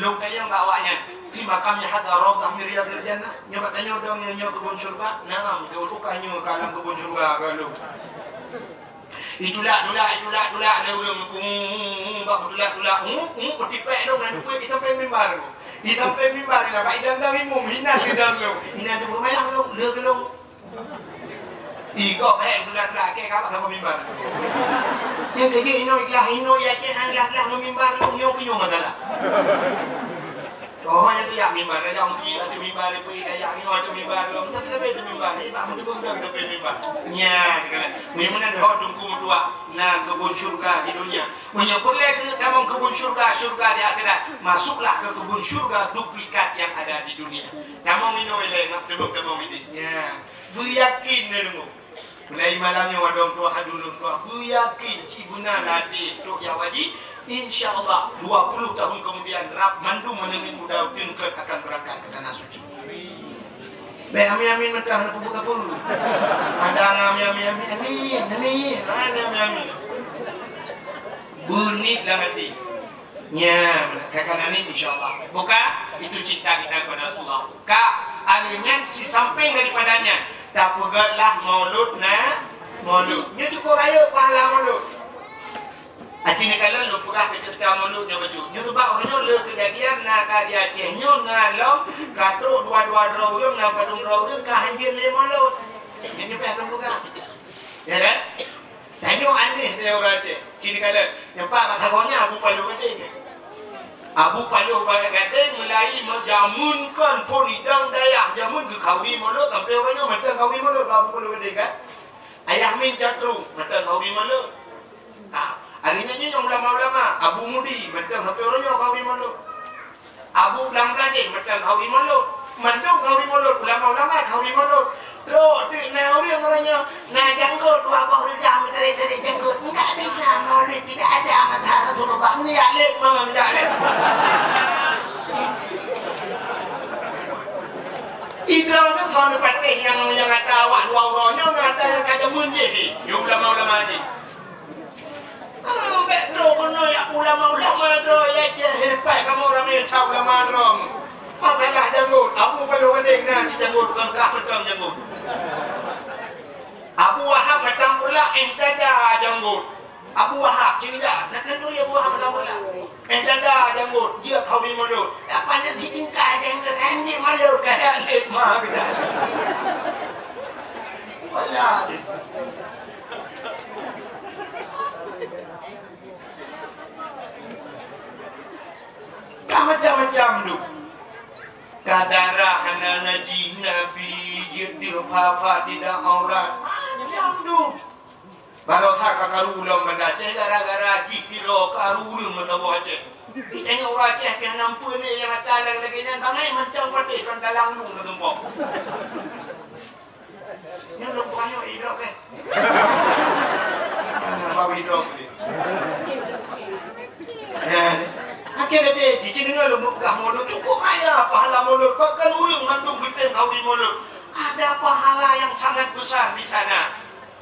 Lôn tanyong bak awaknyan, "Fi maqami hadha raudhah min riyadil jannah?" Nyoe bak tanyoe dong nyoe, nyoe kebun syurga? "Na'am," geuteuka nyoe ka lam kebun syurga ka lôn. Itulak, tulak, itulak, tulak lé ureueng, bak tulak, tulak, ungu, ungu, beutipék lôn, na duek di sampéng mimbar. Di sampéng mimbar, na bak idang-dang imum, hinan idang lôn. Hinan teupeumayang lôn, lé keu lôn. Ih, gob, eh, bulat-bulat, keu ka bak saboh mimbar. Nyang keu jih inoe ikhlas, inoe ya ceh, han ikhlas-ikhlas ngon mimbar, nyoe keu nyoe masalah. Oh, nyang tu ya mimbar, raja mesti ada mimbar, ada pun ada ya, nyoe ada mimbar, tapi tapi ada mimbar, eh, bak meuteumé dah ada mimbar. Nya, kan. Meunyoe meunan ho teungku meutuah, na kebun syurga di dunia. Meunyoe peureulée keuneuk tamong kebun syurga, syurga di akhirat, masuklah ke kebun syurga duplikat yang ada di dunia. Tamong inoe ilée, nak teumé tamong ini. Nya. Beuyakin deungoe. Mulai malam nyoe wadong tuah, adu lôn tuah. Beuyakin cit beuna ladé trok jak haji. Insya Allah, dua puluh tahun kemudian, rab mandum meuneueng udah teungkot akan berangkat ke Tanah Suci. Bèk amin-amin mantong, hana peubuet sapeue. Ada amin, amin, amin, amin, amin. Hana amin, amin. Beuniet lam até. Nya, kakak nani, insya Allah. Bukan, itu cinta kita kepada Rasulullah. Ka, alèh nyan sisampéng daripada nyan, tapeugötlah maulud na-, maulud. Nyoe cukup rayeuk pahala maulud. Aci neukalon lôn peugah keu ceurita maulud nyoe bacut. Nyoe sabab uroe nyoe le keujadian na ka di Aceh nyoe na lom ka trok dua-dua droe ureueng, na padum droe ureueng ka hanjeuet lé maulud. Nyoe, nyoe payah lôn peugah. Ya kan? Tanyoe aneh lé ureueng Aceh. Ci neukalon, nyoe pat bak saboh nyan Abu Palu Gadeng. Abu Paloh Gadeng meulai meujameun kon phon idong dayah, jameun geukhauri mulod sampoe uroe nyoe mantong khauri mulod Abu Paloh Gadeng kan. Ayah Min Catru mantong khauri mulod. Ha, hari nyan nyoe ulama-ulama, Abu Mudi mantong sampoe uroe nyoe khauri mulod. Abu Blang Bradeh mantong khauri mulod. Mandum khauri mulod, ulama-ulama khauri mulod. Trok teuk na ureueng uroe nyoe, na janggot dua boh rida meutarek-tarek janggot. Tidak bisa, maulid tidak ada mazhab Rasulullah. Ndak lé, memang ndak lé. Idroe nyoe soe neupatéh nyang, nyang ata awak dua uroe nyoe, ngon ata nyang ka jameun jih, di ulama-ulama jih. Ah, bèk droe keunoe ya ulama-ulama droe ya ceh hebat kamoe ramè sa ulama droe. Masalah janggot, Abu Paloh Gadeng na cit janggot, kon kah mantong janggot. Abu Wahab mantong pula eh dada janggot. Abu Wahab, cit jak, nak kanduri Abu Wahab mantong pula. Eh dada janggot, dia khauri mulod. Apa nak si tingkah janggot, anjing malu kaya lima kita. Wala. Ka macam-macam tu. Ka darah hana najih Nabi, jeuet deuh pha-pha tidak aurat. Macam tu. Barosa ka karu lom Banda Aceh gara-gara jih tiro karu ureueng meutuboh Aceh. Itanyong ureueng Aceh pih hana meupeue lé nyang ata lagèe-lagèe nyan bangai mantong patéh kon talang lung keutumpok. Nyan lôn peugah nyoe idrop, eh. Nah, baru idrop ni. Nah, akhé tadi, cicing deungoe lôn peugah mulod, cukup raya pahala mulod. Bahkan ureueng mandum geutem khauri mulod. Ada pahala yang sangat besar di sana.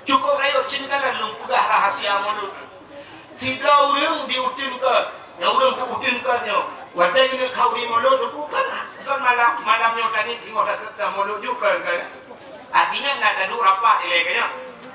Cukup rayeuk cit nyoe lôn peugah rahasia mulod. Sidroe ureueng di Uteuen Kôt, nyang ureueng di Uteuen Kôt nyoe. Watèe geuneuk khauri mulod, bukan, bukan malam, malam nyoe tadi singoh takheun lam mulod juga kan. Artinya na taduek rapat ilèe kan nyoe.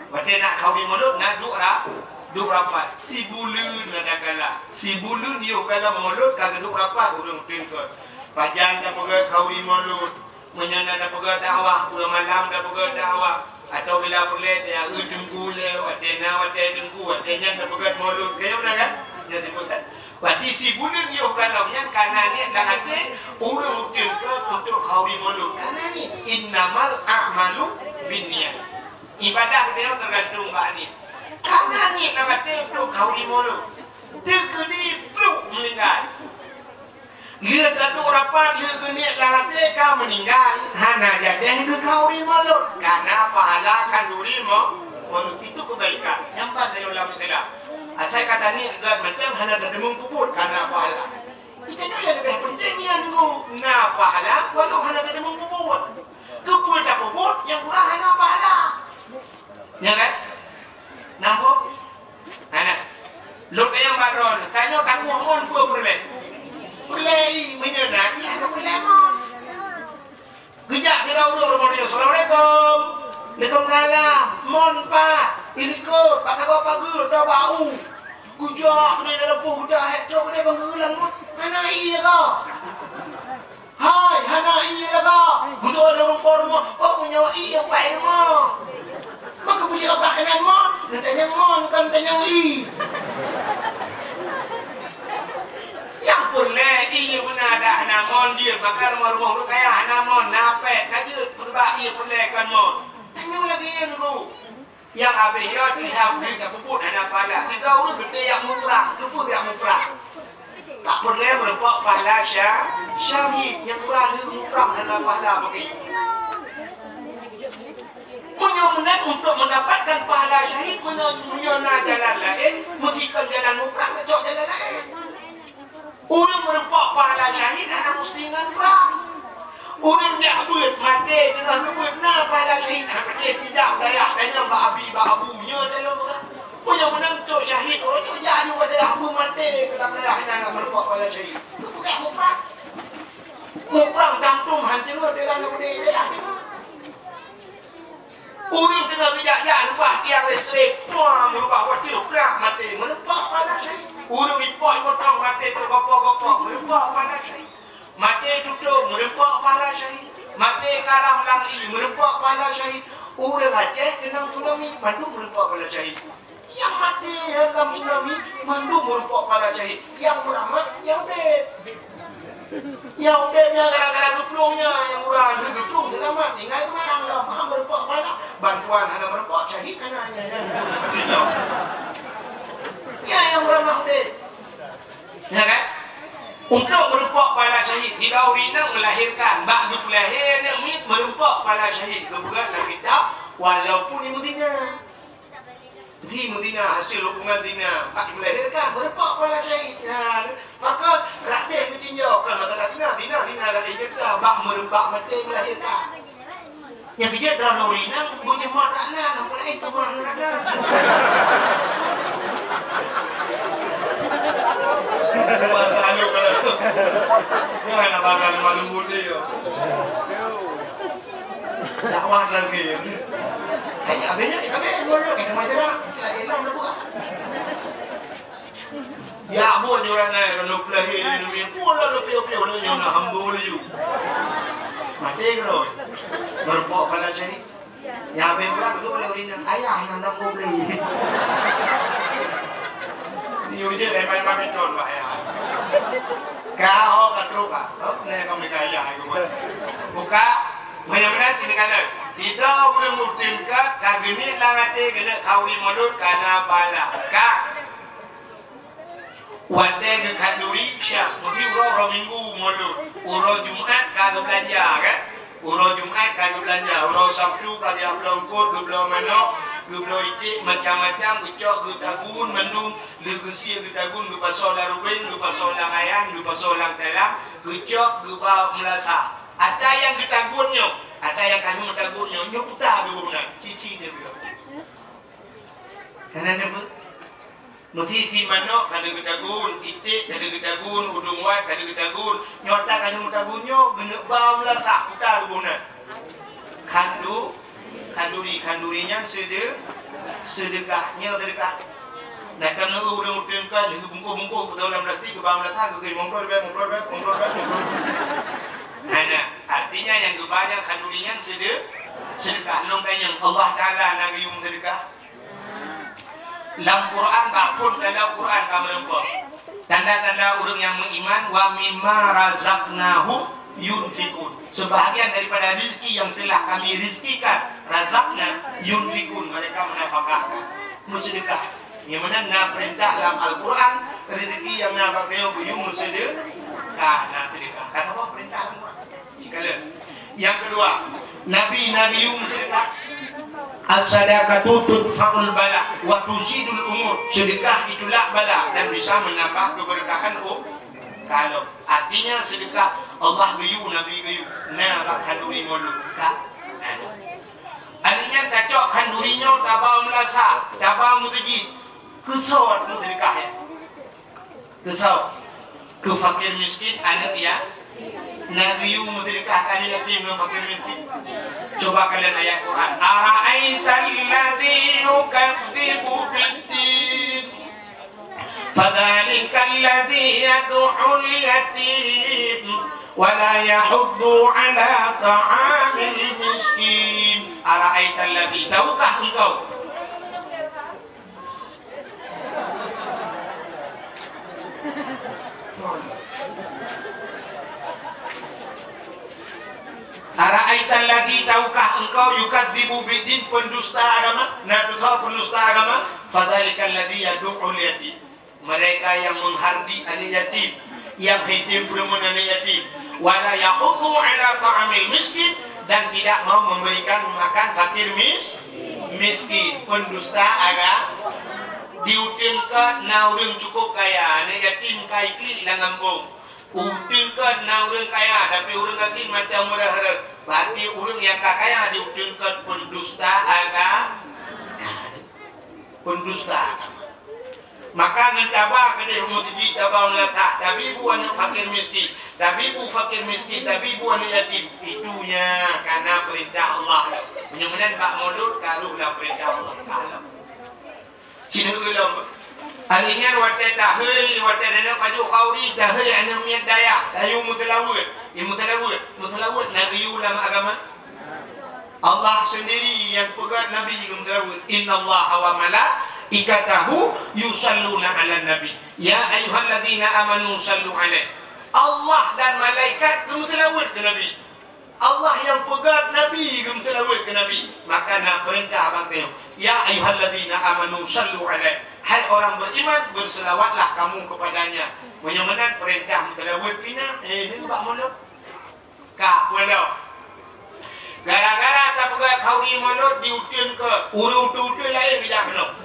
Watèe nak khauri mulod na duek ra-, duek rapat. Sibuleuen na tagala. Sibuleuen yoh galom mulod ka geuduek rapat ureueng Uteuen Kôt. Pajan tapeugah khauri mulod. Meunyoe na tapeugah dakwah, uroe malam tapeugah dakwah, atawa bila peureulèe tayue teungku lé, watèe na watèe teungku, watèe nyan tapeugah mulod. Kayém na kan? Nyan sebutan. Berarti sibuleuen yoh galom nyan kana niet lam até ureueng Uteuen Kôt untuk khauri mulod. Kana niet, innamal a'malu binniyat. Ibadah geutanyoe teugantung bak niet. Kana niet lam até untuk khauri mulod. Teukeudi pluk meuninggai. Lheueh taduek rapat, lheueh geuniet lam até ka meuninggai, hana jadèh geukhauri mulod, kana pahala khanduri mo-, mulod. Itu keubaikan. Nyang ban lé ulama kheulaf. Asai ka taniet gèt macam hana tateumeung peubuet, kana pahala. Itu nyang leubeh penting nyan, na pahala walau hana tateumeung peubuet. Keupeue tapeubuet nyang kurang hana pahala. Nya kan? Nampak? Hana. Lôn tanyong bak droeneuh, tanyoe takoh mon peue peureulèe? Peureulèe ié, meunyoe na ié, hana peureulèe mon. Geujak keu ureueng, "Assalamualaikum." "Waalaikumsalam." "Mon pat?" "Ilikot, bak saboh pageue, toh bak u." Geujak keunoe dalam poh geudah, hek trok keunoe bang geulang mon. Hana ié kah? Hai, hana ié lagak. Beutôi lôn rumpok rumoh. Oh, meunyoe ié nyang paih rumoh. Maka puji Allah keunan mon. Neutanyong mon, kon tanyong ié. Nyang peureulèe ié beuna dah hana mon jeuet. Maka rumoh-rumoh ureueng kaya hana mon. Na pèt, ka jeuet peugah ié peureulèe kon mon. Tanyoe lagèe nyan dulu. Nyang habéh nyoe teuham jih tapeubuet hana pahala. Sidroe ureueng beutôi jak muprang, keupeue jak muprang? Tak peureulèe meurumpok pahala sya-, syahid nyang uroe lheueh muprang hana pahala bagi. Meunyoe meunan untuk mendapatkan pahala syahid, meunyoe, meunyoe na jalan laén, meusikan jalan muprang, cok jalan laén. Ureueng meurumpok pahala syahid hana musti ngon prang. Ureueng jak beuet maté teungoh geubeuet na pahala syahid, hana maté tidak dayah tanyong bak abi bak abu nyoe tanyong bak. Meunyoe meunan trok syahid, oh nyoe jak nyoe bak dayah abu maté keu lam dayah nyan meurumpok pahala syahid. Keupeugah muprang. Muprang tampung han teungoh dalam dayah nyan. Ureueng teungoh geujak-jak reubah tiang listrik, pua meurubah watèe brak maté, meurumpok pahala syahid. Ureueng ipot motong maté teugopo-gopo, meurumpok pahala syahid. Maté tutong, meurumpok pahala syahid. Maté karam lam ié, meurumpok pahala syahid. Ureueng Aceh keunong tsunami, bandum meurumpok pahala syahid. Nyang maté lam tsunami mandum meurumpok pahala syahid. Nyang beurahmat, nyang udeb. Nyang udeb nyan gara-gara geuplueng nyan, nyang murah lheueh geuplueng seulamat. Ingat meunan, lam meurumpok pahala, bantuan hana meurumpok, syahid hana, nyan, nyan. Nyan nyang beurahmat udeb. Ya kan? Untuk meurumpok pahala syahid, sidroe ureueng inong melahirkan, bak geupeulahé aneuk miet meurumpok pahala syahid, geupeugah lam kitab, walaupun imeuzina. Di Madinah hasil hubungan zina, bak melahirkan, meurumpok pahala syahid. Nah, maka rahdeh geutinjau, kon masalah zina, zina, zina lagèe cerita, bak meurumpok maté melahirkan. Nyang bijak dalam ureueng inong, beujeuet mat rana, nampak laén teuma rana. Bahasa halus kalau. Jangan bahasa malu muda. Dakwah lagi. Hai, abéh nyan, abéh nyan, nyan, nyan, nyan, nyan, nyan, nyan, nyan, nyan. Ya, buet nyoe ureueng nyan, keuneuk peulahé di dunia, pun lalu piôh-piôh, lalu nyoe na hamba laju. Maté keudroe. Meurumpok pahala syahid. Nyang abéh ureueng tu boleh ureueng inong, ayah nyang hana gobleh. Ni ujeut, eh, main badminton, bah, ayah. Ka, oh, ka trok, ka. Oh, ni kami ka ayah, aku buat. Buka. Meunyoe meunan cit neukalon, sidroe ureueng muhsin ka, ka geuniet lam até keuneuk khauri mulod kana pahala. Ka. Watèe geukhanduri Isya, meusti uroe, uroe Minggu mulod. Uroe Jumat ka geubeulanja, kan? Uroe Jumat ka geubeulanja, uroe Sabtu ka geubloe eungkôt, geubloe manok, geubloe iték, macam-macam, geucok, geutagun, mandum, lheueh geusie geutagun, geupasoe lam rubeng, geupasoe lam ayam, geupasoe lam talam, geucok, geuba u meulasah. Ata nyang geutagun nyoe, ata nyang ka lheueh meutagun nyoe, nyoe puta geuboh na, ci-ci teuh geuh. Hana neubeuet. Meusti si manok ka lheueh geutagun, iték ka lheueh geutagun, udong wat ka lheueh geutagun. Nyoe ata ka lheueh meutagun nyoe, geuneuk ba u meulasah, puta geuboh na. Khandu-, khanduri, khanduri nyan seude-, seudeukah, nyoe seudeukah. Nah, ka na ureueng uteungkan, lheueh bungkôh-bungkôh, geuba lam plastik, geuba meulasah, geukheun mongkor bèk, mongkor bèk, mongkor bèk, mongkor. Nah, nah, artinya nyang geuba nyan khanduri nyan seude-, seudeukah. Lôn tanyong, Allah Taala na geuyue seudeukah? Lam Quran, bak phon tanda Quran ka meurumpok. Tanda-tanda ureueng nyang meuiman, "Wa mimma razaqnahum yunfiqun." Sebahagian daripada rezeki yang telah Kami rezekikan, razaqna, yunfiqun, mereka menafkahkan, meuseudeukah. Nyang meunan na peurintah lam Al-Quran, rezeki nyang na bak geutanyoe geuyue meuseudeukah, na seudeukah. Ka saboh peurintah lam Quran. Sikalon. Nyang keudua, Nabi na geuyue meuseudeukah. "As-sadaqatu tudfa'ul bala wa tusidul umur." Seudeukah itulak bala dan bisa meunambah keubeureukahan u-, ka lom. Artinya seudeukah Allah geuyue, Nabi geuyue, na bak khanduri mulod. Ka. Artinya tacok khanduri nyoe taba u meulasah, taba u meuseujid. Keu soe meuseudeukah nyan? Keu soe? Keu fakir miskin, aneuk ya-, na geuyue meuseudeukah keu aneuk yatim ngon fakir miskin? Coba kalon ayat Quran. "Ara'aital ladzi yukadzibu biddin, fadzalikal ladzi yad'ul yatim, wa la yahuddu ala ta'amil miskin." Ara'aital ladzi, tahukah engkau? Ara'aital ladzi, tahukah engkau, yukadzibu biddin, pendusta agama? Na teuh soe pendusta agama? Fadzalikal ladzi yadu'ul yatim. Mereka yang menghardik aneuk yatim, yang hitim peureumeun aneuk yatim, wala yahuddu ala ta'amil miskin, dan tidak mau memberikan makan fakir mis-, miskin, pendusta agama. Di uteuen keuh na ureueng cukup kaya, aneuk yatim ka iklik lam gampông. Uteuen keuh na ureueng kaya, tapi ureueng gasien mantong meureuh-reuh. Berarti ureueng nyang ka kaya di uteuen keuh pendusta agama. Pendusta agama. Maka ngon taba keudeh u meuseujid, taba u meulasah, tabi bu aneuk fakir miskin, tabi bu fakir miskin, tabi bu aneuk yatim. Itu nyan ka na peurintah Allah. Meunyoe meunan bak mulod ka rôh lam peurintah Allah Taala. Sineuk lom. Hari nyan watèe tahei, watèe aneuk pajoh khauri, tahei aneuk miet dayah, tayue meuseulaweuet. Nyang meuseulaweuet, meuseulaweuet na geuyue lam agama. Allah seundiri nyang peugah Nabi geumeusalaweut, "Innallaha wa mala-, Ikatahu yusalluna 'alan nabi. Ya ayyuhalladzina amanu sallu 'alaihi. Allah dan malaikat geumeuseulaweuet keu Nabi. Allah nyang peugah Nabi geumeuseulaweuet keu Nabi. Maka na peurintah bak tanyoe, "Ya ayyuhalladzina amanu sallu 'alaihi." Hai orang beriman, berselawatlah kamu kepadanya. Meunyoe meunan peurintah meuseulaweuet pih na, eh, nyoe bak mulod. Ka, peue lom? Gara-gara tapeugah khauri mulod diuteuen keu ureueng uteuen-uteuen laén geujak keunoe.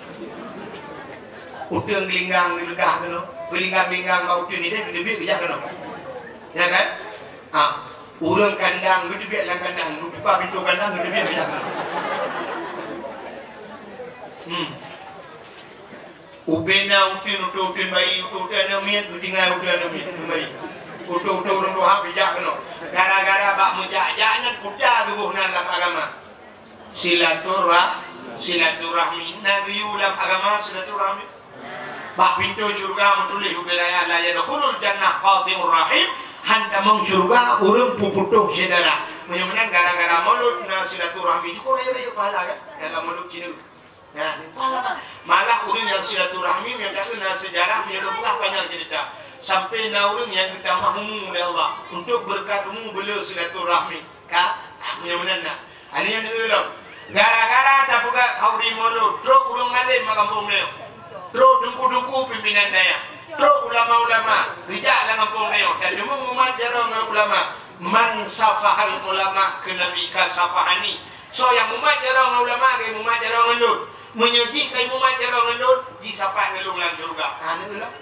Uteuen geulinggang geuleugah keunoe, geulinggang-linggang bak uteuen idéh geuteubiet geujak keunoe. Ya kan? Ah, ureueng kandang geuteubiet lam kandang, geubuka pintoe kandang geuteubiet geujak keunoe. Hmm. Ubena uteuen, uteuen-uteuen bayi, uteuen-uteuen aneuk miet, geutinggai uteuen aneuk miet, uteuen bayi. Uteuen-uteuen ureueng tuha geujak keunoe. Gara-gara bak meujak-jak nyan kuta geuboh nan lam agama. Silaturah-, silaturahmi. Na geuyue lam agama silaturahmi. Bak pintoe syeuruga meutuléh ubé raya, "La yadkhulul jannah qati'ur rahim." Han tamong syeuruga ureueng peuputôh syedara. Meunyoe meunan gara-gara mulod na silaturahmi, jukuk rayeuk-rayeuk pahala kan? Dalam mulod Cina. Nah, malah ureueng nyang silaturahmi nyang ka na seujarah, meunyoe peugah panyang ceurita. Sampai na ureueng nyang geutamah umu lé Allah, untuk beureukat umu beuleu silaturahmi. Ka? Ah, meunyoe meunan na. Ani nyang deuh lom. Gara-gara tapeugah khauri mulod, trok ureueng alim bak gampông nyoe. Trok teungku-teungku pimpinan dayah. Trok ulama-ulama, geujak lam gampông nyoe. Dan cuma mumat jaroe ngon ulama. Man safahal ulama keu Nabi ka safahani. Soe nyang mumat jaroe ngon ulama, ka mumat jaroe ngon lôn. Meunyoe jih ka mumat jaroe ngon lôn, jih sapat ngon lôn lam syeuruga. Ha, nyoe lom.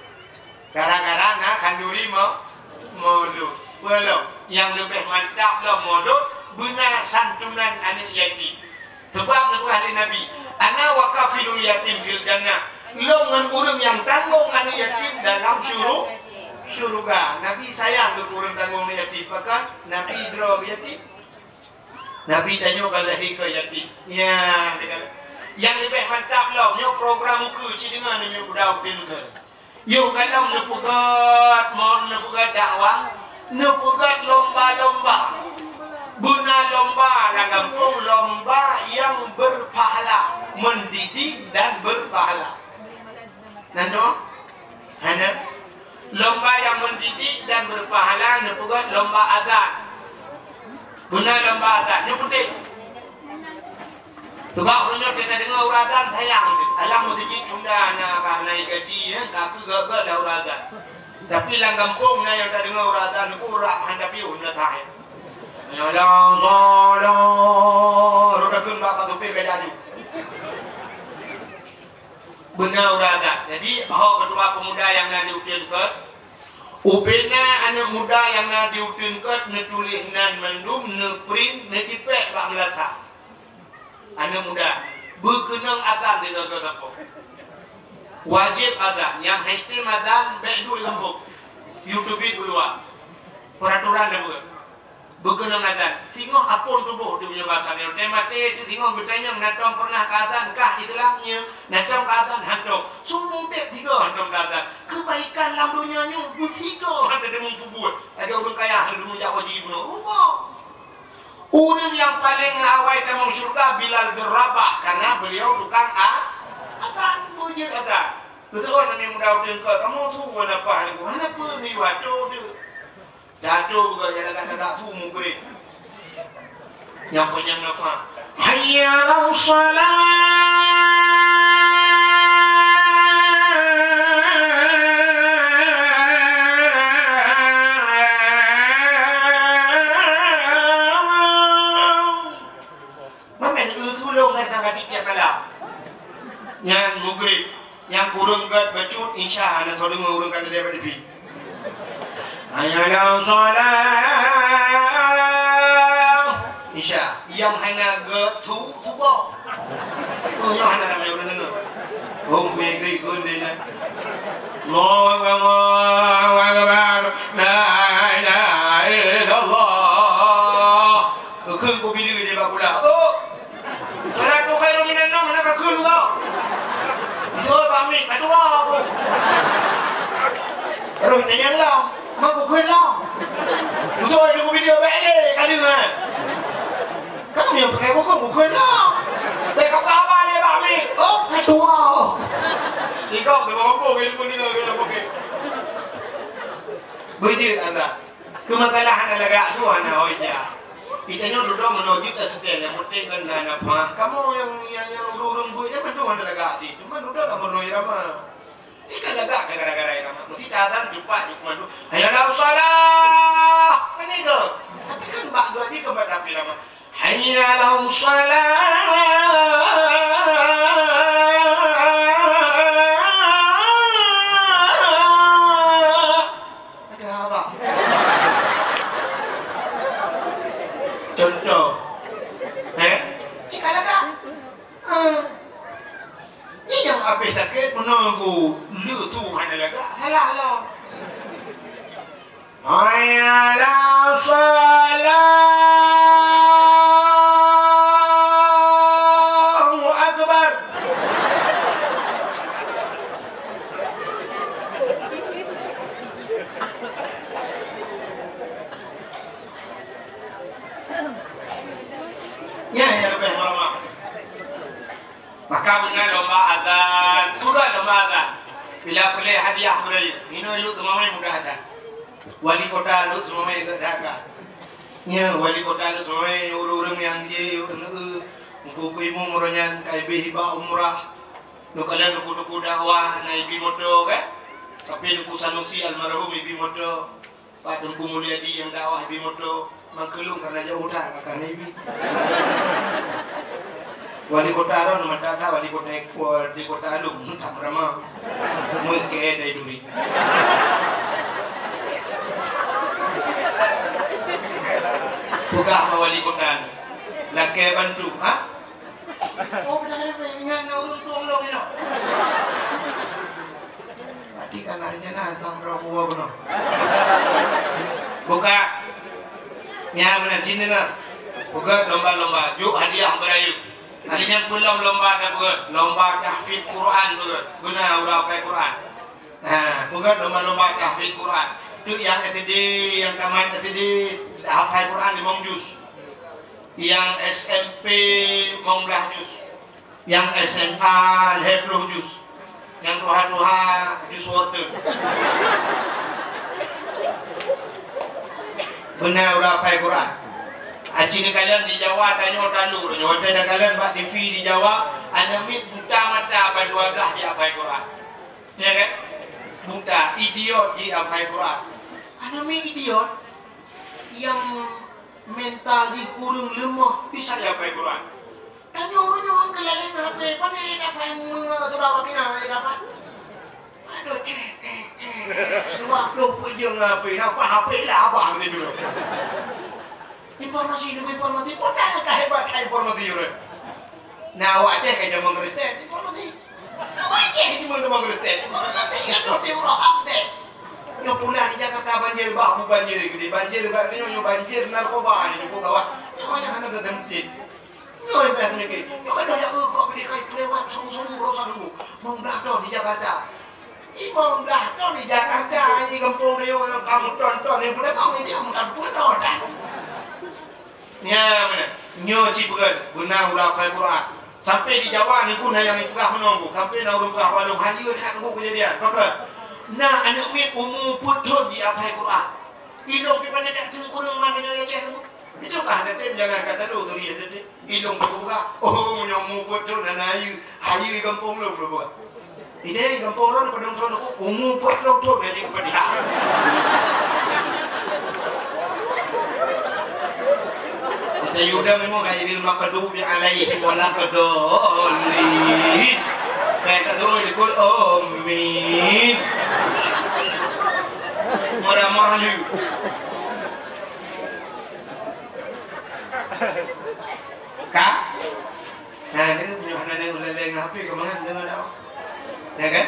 Gara-gara na khanduri mo-, mulod. Peue lom, nyang leubeh mantap lom mulod, beuna santunan aneuk yatim. Sabab neupeugah lé Nabi, "Ana wa kafilul yatim fil jannah." Lôn ngon ureueng nyang tanggong aneuk yatim dalam syuru-, syeuruga. Nabi sayang keu ureueng tanggong aneuk yatim, bahkan Nabi droe yatim. Nabi tanyoe ka lahé keu yatim. Nyan, nyang leubeh mantap lom, nyoe program ukeue, ci deungoe nyoe budak ukeue. Yoh gohlom neupeugét, mon neupeugét dakwah, neupeugét lomba-lomba. Beuna lomba lam gampông, lomba nyang berpahala, mendidik dan berpahala. Nan tu? Hana. Lomba nyang mendidik dan berpahala neupeugét lomba azan. Beuna lomba azan, nyoe peunteng. Sabab ureueng nyoe tadeungoe ureueng azan sayang. Alam meuseujid cunda na ka naik gaji, ya, tapi gagah dah ureueng azan. Tapi lam gampông na nyang tadeungoe ureueng azan, ureueng hana piôh na thai. Ya Allah, Allah, roda keun bak supir ka jaju. Beuna ureueng azan. Jadi, ho ketua pemuda nyang na di uteuen keut, ubena aneuk muda nyang na di uteuen keut neutuléh nan mandum, neuprint, neutipék bak meulata. Aneuk muda, beukeunong azan di gampông. Wajéb azan, nyang hana tem azan, bèk duek lam gampông. Yue teubiet keuluwa. Peuratoran dah buet. Beukeunong azan. Singoh apon tuboh di meunyoe basa nyoe. Teuh maté teuh singoh geutanyong, "Na tom pernah ka azan kah di teulang nyoe? Na tom ka azan?" Hantom. Seumubit sigoe hantom ka azan. Keubaikan lam donya nyoe beusigoe han teudeungoe peubuet. Lagèe ureueng kaya han teudeungoe jak haji bunoe. Rupa. Ureueng nyang paleng awai tamong syeuruga Bilal bin Rabah, karena beliau tukang a-, azan, beujeuet azan. Beutôi nami muda uteuen keut, kamoe tu wana paih nyoe, hana peue miyueb atô tu. Jatuh buka jalan kata tak tu mugrib. Nyang penyang nafah. Hayya 'alas shalah. Mamèn eu tulông gata ngon tiep malam. Nyan mugrib, nyang kureueng gèt bacut isya, hana soe deungö ureueng ka teudeue bak tipi. Hayya 'alas shalah. Isya, nyang hana gèt su-, suboh. Oh, nyoe hana ramè ureueng deungö. Oh, mega ikon deh na. Allahu Akbar, Allahu Akbar. La ilaha illallah. Kheun keu bideu di bak gula. Oh. Shalatu khairum minan naum, hana ka kheun lom. Beutôi, Pak Mit, ka tuwoe aku. Roh tanyong lom, ma kukheun lom. Beutôi, di bideu bèk lé, ka deungö. Kami nyang peureulèe kukheun, kukheun lom. Bèk ka haba lé Pak Mit. Oh, ka tuwoe. Sigok keu bawang pun, keu pun nila keu pokok. Beujeuet Allah. Keu masalah hana lagak tu hana hoi dia. Kita nyoe dudoe meunoe jeuet taseutée, nyang penting kan na, na pah. Kamoe nyang, nyang, nyang ureueng-ureueng buet nyan mandum hana lagak cit. Cuma dudoe ka meunoe irama. Jika lagak ka gara-gara irama. Meusti ta azan cepat jeuet keu mandum. Hayya 'alas shalah. Kan itu. Tapi kan bak dua jih keubat tapi irama. Hayya 'alas shalah. Ada apa? Contoh. Eh? Cika lagak. Ah. Ni nyang habéh sakét, meunoe ku leusu hana lagak, salah lah. Hayya 'alas shalah. Allahu Akbar. Ya, ya, lebih hormat. Maka beuna lomba azan. Peugah lomba azan. Bila peureulée hadiah beurayeuk, inoe Lhokseumawe mudah azan. Wali kota Lhokseumawe geuh that ka. Nyan wali kota Lhokseumawe, ureueng-ureueng nyang jih, eu, Teungku Imum uroe nyan ka ibri hibah umrah. Neukalon teungku-teungku dakwah na ibri moto kan. Tapi Teungku Sanusi almarhum ibri moto. Pak Teungku Mulyadi nyang dakwah ibri moto, mangkeulong kana jauh that akan ibi. Wali kota Aron mantap that, wali kota, wali kota Along mantap meurama. Meuke dari duri. Peugah bak wali kota ni. Lakée bantu, ha? Oh, beutôi, beutôi. Ingat na ureueng tueng lom inoe. Berarti kan harinya na sang rong uwa bunoe. Buka. Nya meunan jih deungoe. Buka lomba-lomba. Juk hadiah beurayeuk. Harinya peulom lomba na buka. Lomba tahfiz Quran buka. Guna ureueng hafai Quran. Ha, peugah lomba-lomba tahfiz Quran. Tu nyang S D, nyang tamat S D, hafai Quran limong juz. Nyang S M P limong blaih juz. Nyang S M A lhée ploh juz. Nyang tuha-tuha juz wortel. Beuna ureueng hafai Quran. Aci neukalon di Jawa tanyoe talu, nyoe watée takalon bak T V di Jawa, aneuk miet buta mata ban dua blaih jihafai Quran. Ya kan? Buta, idiot jihafai Quran. Aneuk miet idiot nyang mental jih kureueng leumoh bisa jihafai Quran. Tanyoe nyoe keulaleng H P, pane dapat meungoe tu dah wakina dapat. Aduh, eh, eh, eh, eh. Dua puluh peuet jeuem H P, nampak H P lah abang ni dulu. Informasi demi informasi, pun dah ka hebat ka informasi ureueng. Nah, awak Aceh ka jameun Kristen, informasi. Awak Aceh jameun, jameun Kristen, informasi. Ingat tu, dia urang update. Nyoe pula di Jakarta banjir, bah, bu banjir gede, banjir, bah, nyoe, nyoe banjir narkoba ni cukup gawat. Nyoe yang hana teuteuntip. Nyoe bah ni ke. Nyoe kan dah ya, eh, kok boleh kai kelewat sama-sama berusaha dulu. Mau dah dah di Jakarta. Imam dah tu di Jakarta, di kampung dia, kamu tonton, yang pun dah tahu, dia pun tak pun dah. Ya, mana? Nyoe cit peugah, beuna ureueng hafai Quran. Sampai di Jawa ni pun yang dipeugah menunggu. Sampai na ureueng peugah balong haji dah tunggu kejadian. Maka, na aneuk miet umu peuet thon di hafai Quran. Ilong pi pandai dak teukureueng mana nyoe ya ceh. Itu kah nanti jangan kata lu tu dia nanti. Ilong berubah. Oh, meunyoe mubuet tu na hayeue, hayeue gampông lôn berubah. Ideh gampông lôn padum thôn aku, umu empat puluh thôn na jeuet padiah. Kita yuda memang ghairil maghdubi alaihim waladdallin. Kata tu dikul amin. Meurah mahlu. Ka? Nah, ni meunyoe hana neulaleng H P keumangan deungon dak? Ya kan?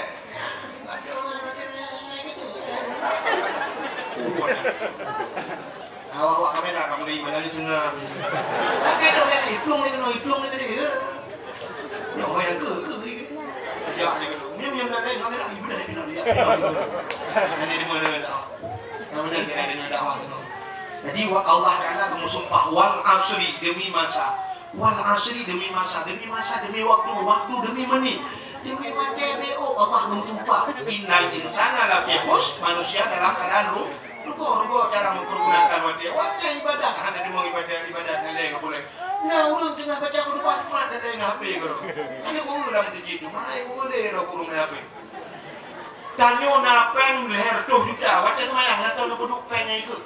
Awak-awak kamera kamu di mana ni tengah? Pakai dong yang hitung ni, kena hitung ni tadi. Nyoe yang ke, ke, ke. Ya, ni dulu. Ni yang laleng kamera ibu dah hitung dia. Ini di mana dah? Yang mana kena dengan dakwah tu? Jadi, wa-, Allah Taala geumeusumpah, "Wal asri," demi masa. Wal asri, demi masa, demi masa, demi waktu, waktu demi menit, demi watèe beu Allah meutumpah. Innal insana lafi khusr, manusia dalam keadaan ru-, rugoe, rugoe cara mempergunakan watèe. Watèe ibadat, hana deungoe ibadat, ibadat nilai ka boleh. Nah, ureueng teungoh baca Quran, Quran ada yang H P ke? Hana guru dalam masjid tu, mana guru dia roh guru H P? Tanyoe na péng lhèe reutôh juta, watèe seumayang na tahu neupeuduk péng nyang ikôt.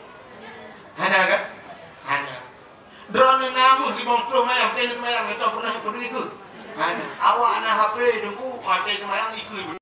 Hana kan? Hana. Droeneuh na méuh limong ploh mayang, watèe seumayang na tahu pernah peuduk ikôt. Hana. Awak na H P deungoe, watèe seumayang ikôt.